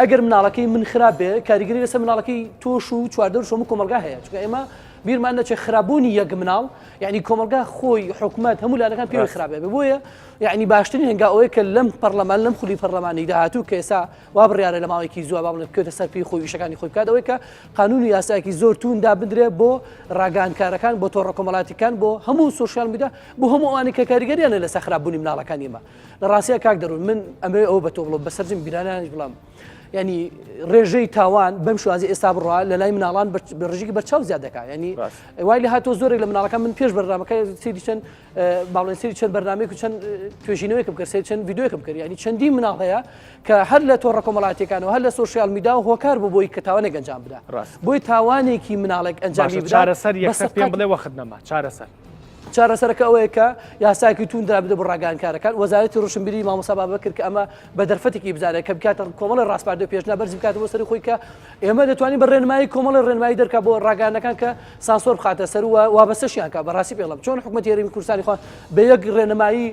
ئەگەر مناڵەکەی من خراپ بێ کاریگەری لەسەر مناڵەکەی تۆش و چواردەور شۆم کۆمەلگا هەیە چونکە ئێمە بیرمان نەچێت خراپبوونی یەک مناڵ یعنی کۆمەلگا خۆی حکومت هەموو لایەنەکان پێوی خراپ بێ بۆیە یعنی باشترین هەنگاو ئەوەیە کە لەم پەرلەمان لەم خولی پەرلەمانی داهاتوو کە ئێستا وا بڕیارە لە ماوەیەکی زووە با بڵێم بکەوێتە سەر پێی خۆی ئیشەکانی خۆی بکات ئەوەی کە قانون و یاسایەکی زۆر توند دابندرێ بۆ ڕاگەیاندکارەکان بۆ تۆڕە کۆمەڵاتیەکان بۆ هەموو social media بۆ هەموو ئەوانەی کە کاریگەریان هەیە لەسەر خراپبوونی مناڵەکانی ئێمە لە ڕاستیا کاک دەروون من ئەمەوێ ئەوە بە تۆ بڵێم بە سەرجەم بیرانیانیش بڵێم ینی ڕێژەی تاوان بەم شوازی ئێستا بڕوا لە لای مناڵان بە ڕێژەیەکی بەرچاو زیاد دەکات ینی وای لە هاتۆ زۆرێک لە مناڵەکان من پێش بەرنامەکە سەیری چەند باڵێن سەیری چەند بەرنامەیەک و چەند توێژینەوەیەکم کرد سەیری چەند ڤیدیۆیەکم کرد ینی چەندین مناڵ هەیە کە هەر لە تۆڕە کۆمەڵاتیەکانەوە هەر لە social media و هۆکار بوو بۆی کە تاوانێک ئەنجام بدا بۆی تاوانێکی مناڵێک ئەنجامی بدا چارەسەر یەکسەر پێم بڵێ وەخت نەما چارەسەر چارەسەرەکە ئەوەیە کە یاسایەکی توند درابدە بۆ ڕاگەیاندکارەکان وەزارەتی ڕۆشنبیری مامۆستا بابەکر کە ئەمە بە دەرفەتێکی بزانێت کە بکاتە کۆمەڵی ڕاسپاردە و پێشنا بەرزی بکاتە بۆ سەری خۆی کە ئێمە دەتوانین بە ڕێنمایی کۆمەڵی ڕێنمایی دەرکا بۆ ڕاگەیاندنەکان کە سانسۆر بخاتە سەر و وابەستەشیان کا بەڕاستی پێڵم چۆن حکومەتی هەرێمی کوردستانی خۆیان بە یەک ڕێنمایی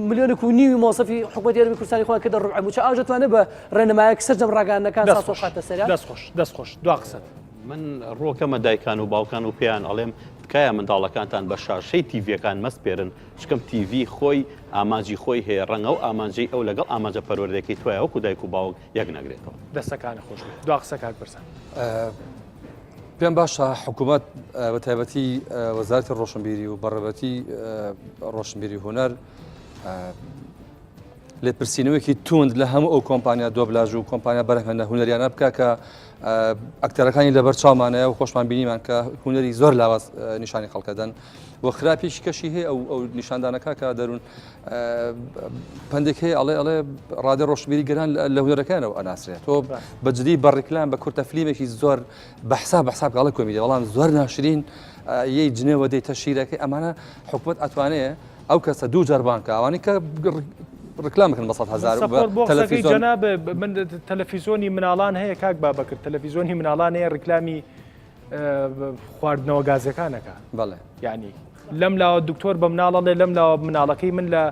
ملیۆنێک و نیوی مۆسەفی حکومەتی هەرێمی کوردستانی خۆیان کردە ڕبع مووچە ئاش دەتوانێت بە ڕێنمایەک سەرجەم ڕاگەیاندنەکان سانسۆر بخاتە سەریان دەست خۆش دەست خۆش دوا قسەت. من ڕووەکەمە دایکان و باوکان و پێیان ئەڵێم تکایە منداڵەکانتان بە شاشەی تیڤیەکان مەسپێرن چکم تیڤی خۆی ئامانجی خۆی هەیە ڕەنگە ئەو ئامانجەی ئەو لەگەڵ ئامانجە پەروەردەکەی تۆیا وەکو دایک و باوک یەک نەگرێتەوە. دەستەکانت خۆش بێت دوا قسە کاک بەرزان. پێم باشە حکوومەت بە تایبەتی وەزارەتی ڕۆشنبیری و بەڕێوەبەرێتی ڕۆشنبیری هونەر لێپرسینەوەیەکی توند لە هەموو ئەو کۆمپانیا دۆبلاژ و کۆمپانیا بەرهەمهێنە هونەریانە بکە کە ئەکتەرەکانی لەبەر چاومانەیە و خۆشمان بینیمان کە هونەری زۆر لاواز نیشانی خەڵکەدەن و خراپیش کەشی هەیە ئەو ئەو نیشاندانەکە کە دەروون پندێک هەیە ئەڵێ ئەڵێ ڕادێ ڕۆشنبیری گەران لە هونەرەکانەوە ئەناسرێت تۆ بەجدی بە ڕیکلام بە کورتە فلیمێکی زۆر بە حساب بە حساب گاڵە کۆمیدی بەڵام زۆر ناشرین یەی جنێوە دەی تەشیرەکەی ئەمانە حکومت ئەتوانێ ئەو کەسە دوو جار بانکە ئەوانەی کە ڕکلام بکەن بە 100 هەزار تەلەفیزیۆن من تەلەفیزیۆنی مناڵان هەیە کاک بابەکر تەلەفیزیۆنی مناڵان هەیە ڕیکلامی خواردنەوە گازەکانەکە بەڵێ یعنی لەم لاوە دکتۆر بە مناڵەڵێ لەم لاوە مناڵەکەی من لە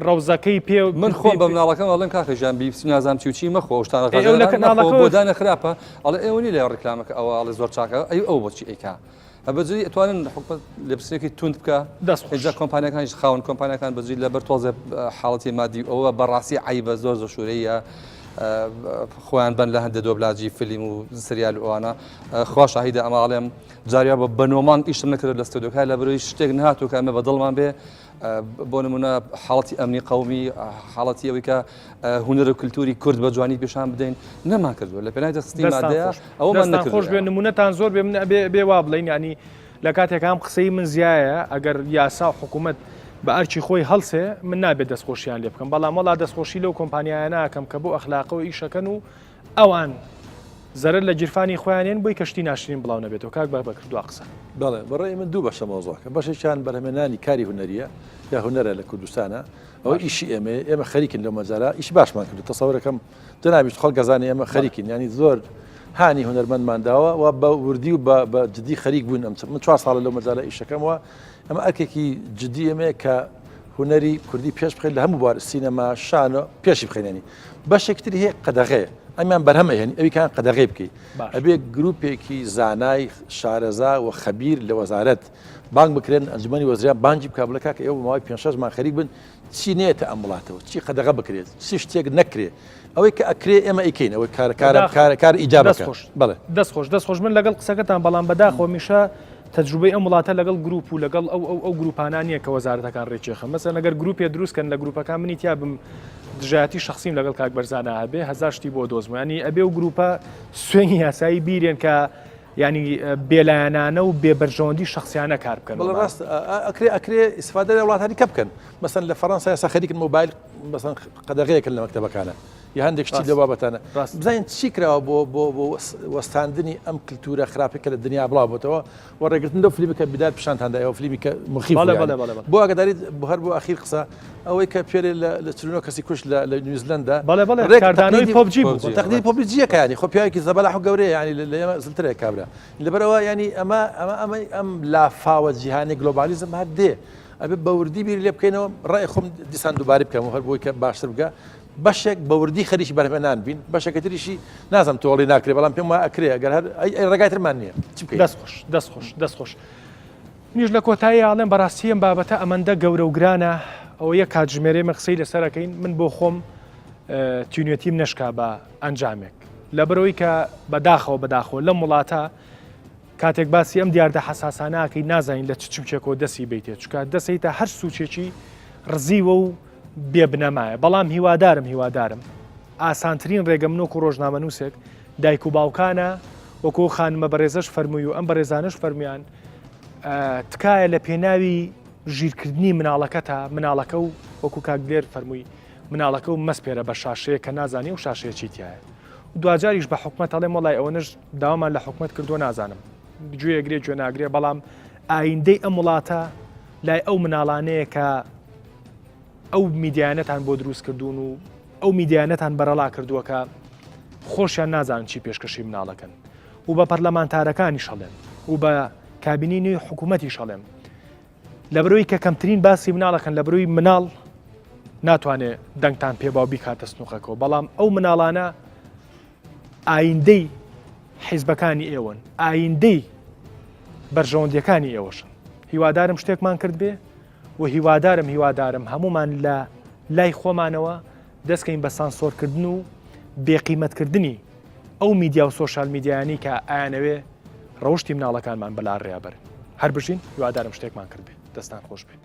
ڕەوزەکەی پێ من خۆم بە مناڵەکەم ئەڵێم کاکە ژیان بیپسی نازانم چی و چی مەخۆ ئەو شتانە غەزەلە بۆ دانە خراپە ئەڵێ ئێوە نی لە ڕیکلامەکە ئەوە ئەڵێ زۆر چاکە ئەی ئەو بۆچی ئەیکا بەجدی ئەتوانن حکومەت لێپرسینەوەکی توند بکە دەست خۆش ئینجا کۆمپانیاکانیش خاوەن کۆمپانیاکان بەجدی لەبەر تۆزێ حاڵەتی مادی ئەوە بەڕاستی عەیبە زۆر زۆر شوورەیە خۆیان بن لە هەندێک دۆبلاجی فیلم و سریال و ئەوانە خوا شاهیدە ئەمە ئەڵێم جاریا بە بە نۆ مانگ ئیشم نەکرد لە ستۆدیۆکە لە بەرەوەی شتێک نهاتوو کە ئەمە بە دڵمان بێ بۆ نمونە حاڵەتی ئەمنی قەومی حاڵەتی ئەوەی کە هونەر و کللتوری کورد بە جوانی پیشان بدەین نەمان کردووە لە پێنای دەستی مادەیە ئەومان خۆش بێ نمونەتان زۆر بێ من ئەبێ بێ وا بڵین ینی لە کاتێکام قسەی من زیایە ئەگەر یاسا و حکوومەت بە ئەرکی خۆی هەڵسێ من نابێت دەستخۆشیان لێ بکەم بەڵام وەڵا دەستخۆشی لەو کۆمپانیایە ناکەم کە بۆ ئەخلاقەوە ئیشەکەن و ئەوان زەرەر لە گیرفانی خۆیان یەن بۆی کە شتی ناشرین بڵاو نەبێتەوە کاک بابەکر دوا قسە. بەڵێ بەڕەئی من دوو بەشە مەوزوعەکە بەشێکیان بەرهەمێنانی کاری هونەریە یا هونەرە لە کوردستانا ئەوە ئیشی ئێمەیە ئێمە خەریکین لەو مەجالە ئیشی باشمان کردو تەسەورەکەم جەنابیشت خەڵک ئەزانێ ئێمە خەریکین یانی زۆر هانی هونەرمەندمان داوە و بە وردی و بە جدی خەریک بووین ئەم من چوار ساڵە لەو مەجالە ئیشەکەم و ئەمە ئەرکێکی جدی ئێمەیە کە هونەری کوردی پێش بخەین لە هەموو بوار سینەما شانۆ پێشی بخەین یانی بەشێک تری هەیە قەدەغەیە ئەمیان بەرهەم ئەهێنی ئەویکان قەدەغەی بکەی ئەبێ گروپێکی زانای شارەزا و خەبیر لە وەزارەت بانگ بکرێن ئەنجومەنی وەزیران بانگی بکا بڵێ کاکە ئێوە بە ماوەی پێنج شەش مانگ خەریک بن چی نێتە ئەم وڵاتەوە چی قەدەغە بکرێت چی شتێک نەکرێ ئەوەی کە ئەکرێ ئێمە ئەیکەین ئەوەی کار کار کار کار ئیجابەکە بەڵێ دەست خۆش دەست خۆش من لەگەڵ قسەکەتان بەڵام بەداخەوە میشە. تەجروبەی ئەم وڵاتە لەگەڵ گروپ و لەگەڵ ئەو ئەو ئەو گروپانە نییە کە وەزارەتەکان ڕێکێخن مەسەن ئەگەر گروپێ دروست کەن لە گروپەکان منی تیا بم دژایەتی شخصیم لەگەڵ کاک بەرزانە هەبێ هەزار شتی بۆ دۆزمە ینی ئەبێ و گروپە سوێنی یاسایی بیرێن کە ینی بێلایەنانە و بێ بەرژەوەندی شخصیانە کار بکەن بەڵێ ڕاست ئەکرێ ئەکرێ ئیسفادە لە وڵاتانی کە بکەن مەسەن لە فەڕەنسا ئێستا خەریکن مۆبایل مەسەن قەدەغەیەکن لە مەکتەبەکانە یا هەندێک شتی لەو بابەتانە بزانین چی کراوە بۆ بۆ بۆ وەستاندنی ئەم کللتورە خراپی کە لە دنیا بڵاو بۆتەوە و ڕێگرتن لەو فلیمی کە بدات پیشانتان دایەوە فلیمی کە مخیف بۆ ئاگاداری بۆ هەر بۆ ئەخیر قسە ئەوەی کە پێرێ لە 49 کەسی کوشت لە لە نیوزلەندا بەڵێ بەڵێ ڕێکاردانەوەی پۆبجی بوو تەقدیر پۆبجیەکە ینی خۆ پیاوێکی زەبەلاح و گەورەیە ینی لە ئێمە زلترە کابرا لەبەرەوە ینی ئەمە ئەمە ئەمە ئەم لافاوە جیهانی گلۆبالیزم هەر دێ ئەبێ بە وردی بیر لێ بکەینەوە ڕای خۆم دیسان دووبارە بکەم و هەر بۆی کە باشتر بگە بەشێک بە وردی خەریکی بەرهەمهێنان بین بەشێکە تریشی نازم تۆڵی ناکرێ بەڵام پێم وایە ئەکرێ ئەگەر هەر ئەی ڕێگای ترمان نییە چی بکەین دەست خۆش دەست خۆش دەست خۆش منیش لە کۆتایی ئاڵێم بەڕاستی ئەم بابەتە ئەمەندە گەورە و گرانە ئەوە یەک کاتژمێرێ من قسەی لەسەرەکەین من بۆ خۆم تینوێتیم نەشکا بە ئەنجامێک لەبەرەوەی کە بەداخەوە بەداخەوە لەم وڵاتە کاتێک باسی ئەم دیاردە حەساسانە ئەکەی نازانین لە چ چمکێکەوە دەسی بیتێ چکە دەسەیتە هەر سوچێکی ڕزیوە و بێ بنەمایە بەڵام هیوادارم هیوادارم ئاسانترین ڕێگە من وەکو ڕۆژنامەنووسێک دایک و باوکانە وەکو خانمە بەڕێزەش فەرمووی و ئەم بەڕێزانش فەرمیان تکایە لە پێناوی ژیرکردنی مناڵەکەتە مناڵەکە و وەکو کاک دلێر فەرمووی مناڵەکە و مەسپێرە بە شاشەیە کە نازانی و شاشەیە چی تایە دواجاریش بە حکومەت ئەڵێم وەڵای ئەوەنەش داوامان لە حکومەت کردووە نازانم گوێ ئەگرێ گوێ ناگرێ بەڵام ئایندەی ئەم وڵاتە لای ئەو مناڵانەیە کە ئەو میدیانەتان بۆ دروست کردوون و ئەو میدیانەتان بەرەڵا کردووە کە خۆشیان نازانن چی پێشکەشی مناڵەکەن و بە پەرلەمانتارەکانی شەڵێن و بە کابینی نوێی حکوومەتی شەڵێم لەبەرەوەی کە کەمترین باسی مناڵەکەن لەبەرەوەی مناڵ ناتوانێ دەنگتان پێبا و بیکاتە سنوقەکەەوە بەڵام ئەو مناڵانە ئایندەی حیزبەکانی ئێوەن ئایندەی بەرژەوەندیەکانی ئێوەشن هیوادارم شتێکمان کرد بێ و هیوادارم هیوادارم هەمومان لە لای خۆمانەوە دەستکەین بە سانسۆرکردن و بێقیمەتکردنی ئەو میدیا و سۆشیال میدیایانەی کە ئایانەوێ ڕەوشتی مناڵەکانمان بەلاڕێیا بەرن. هەر بژین، هیوادارم شتێکمان کردبێ. دەستان خۆش بێ.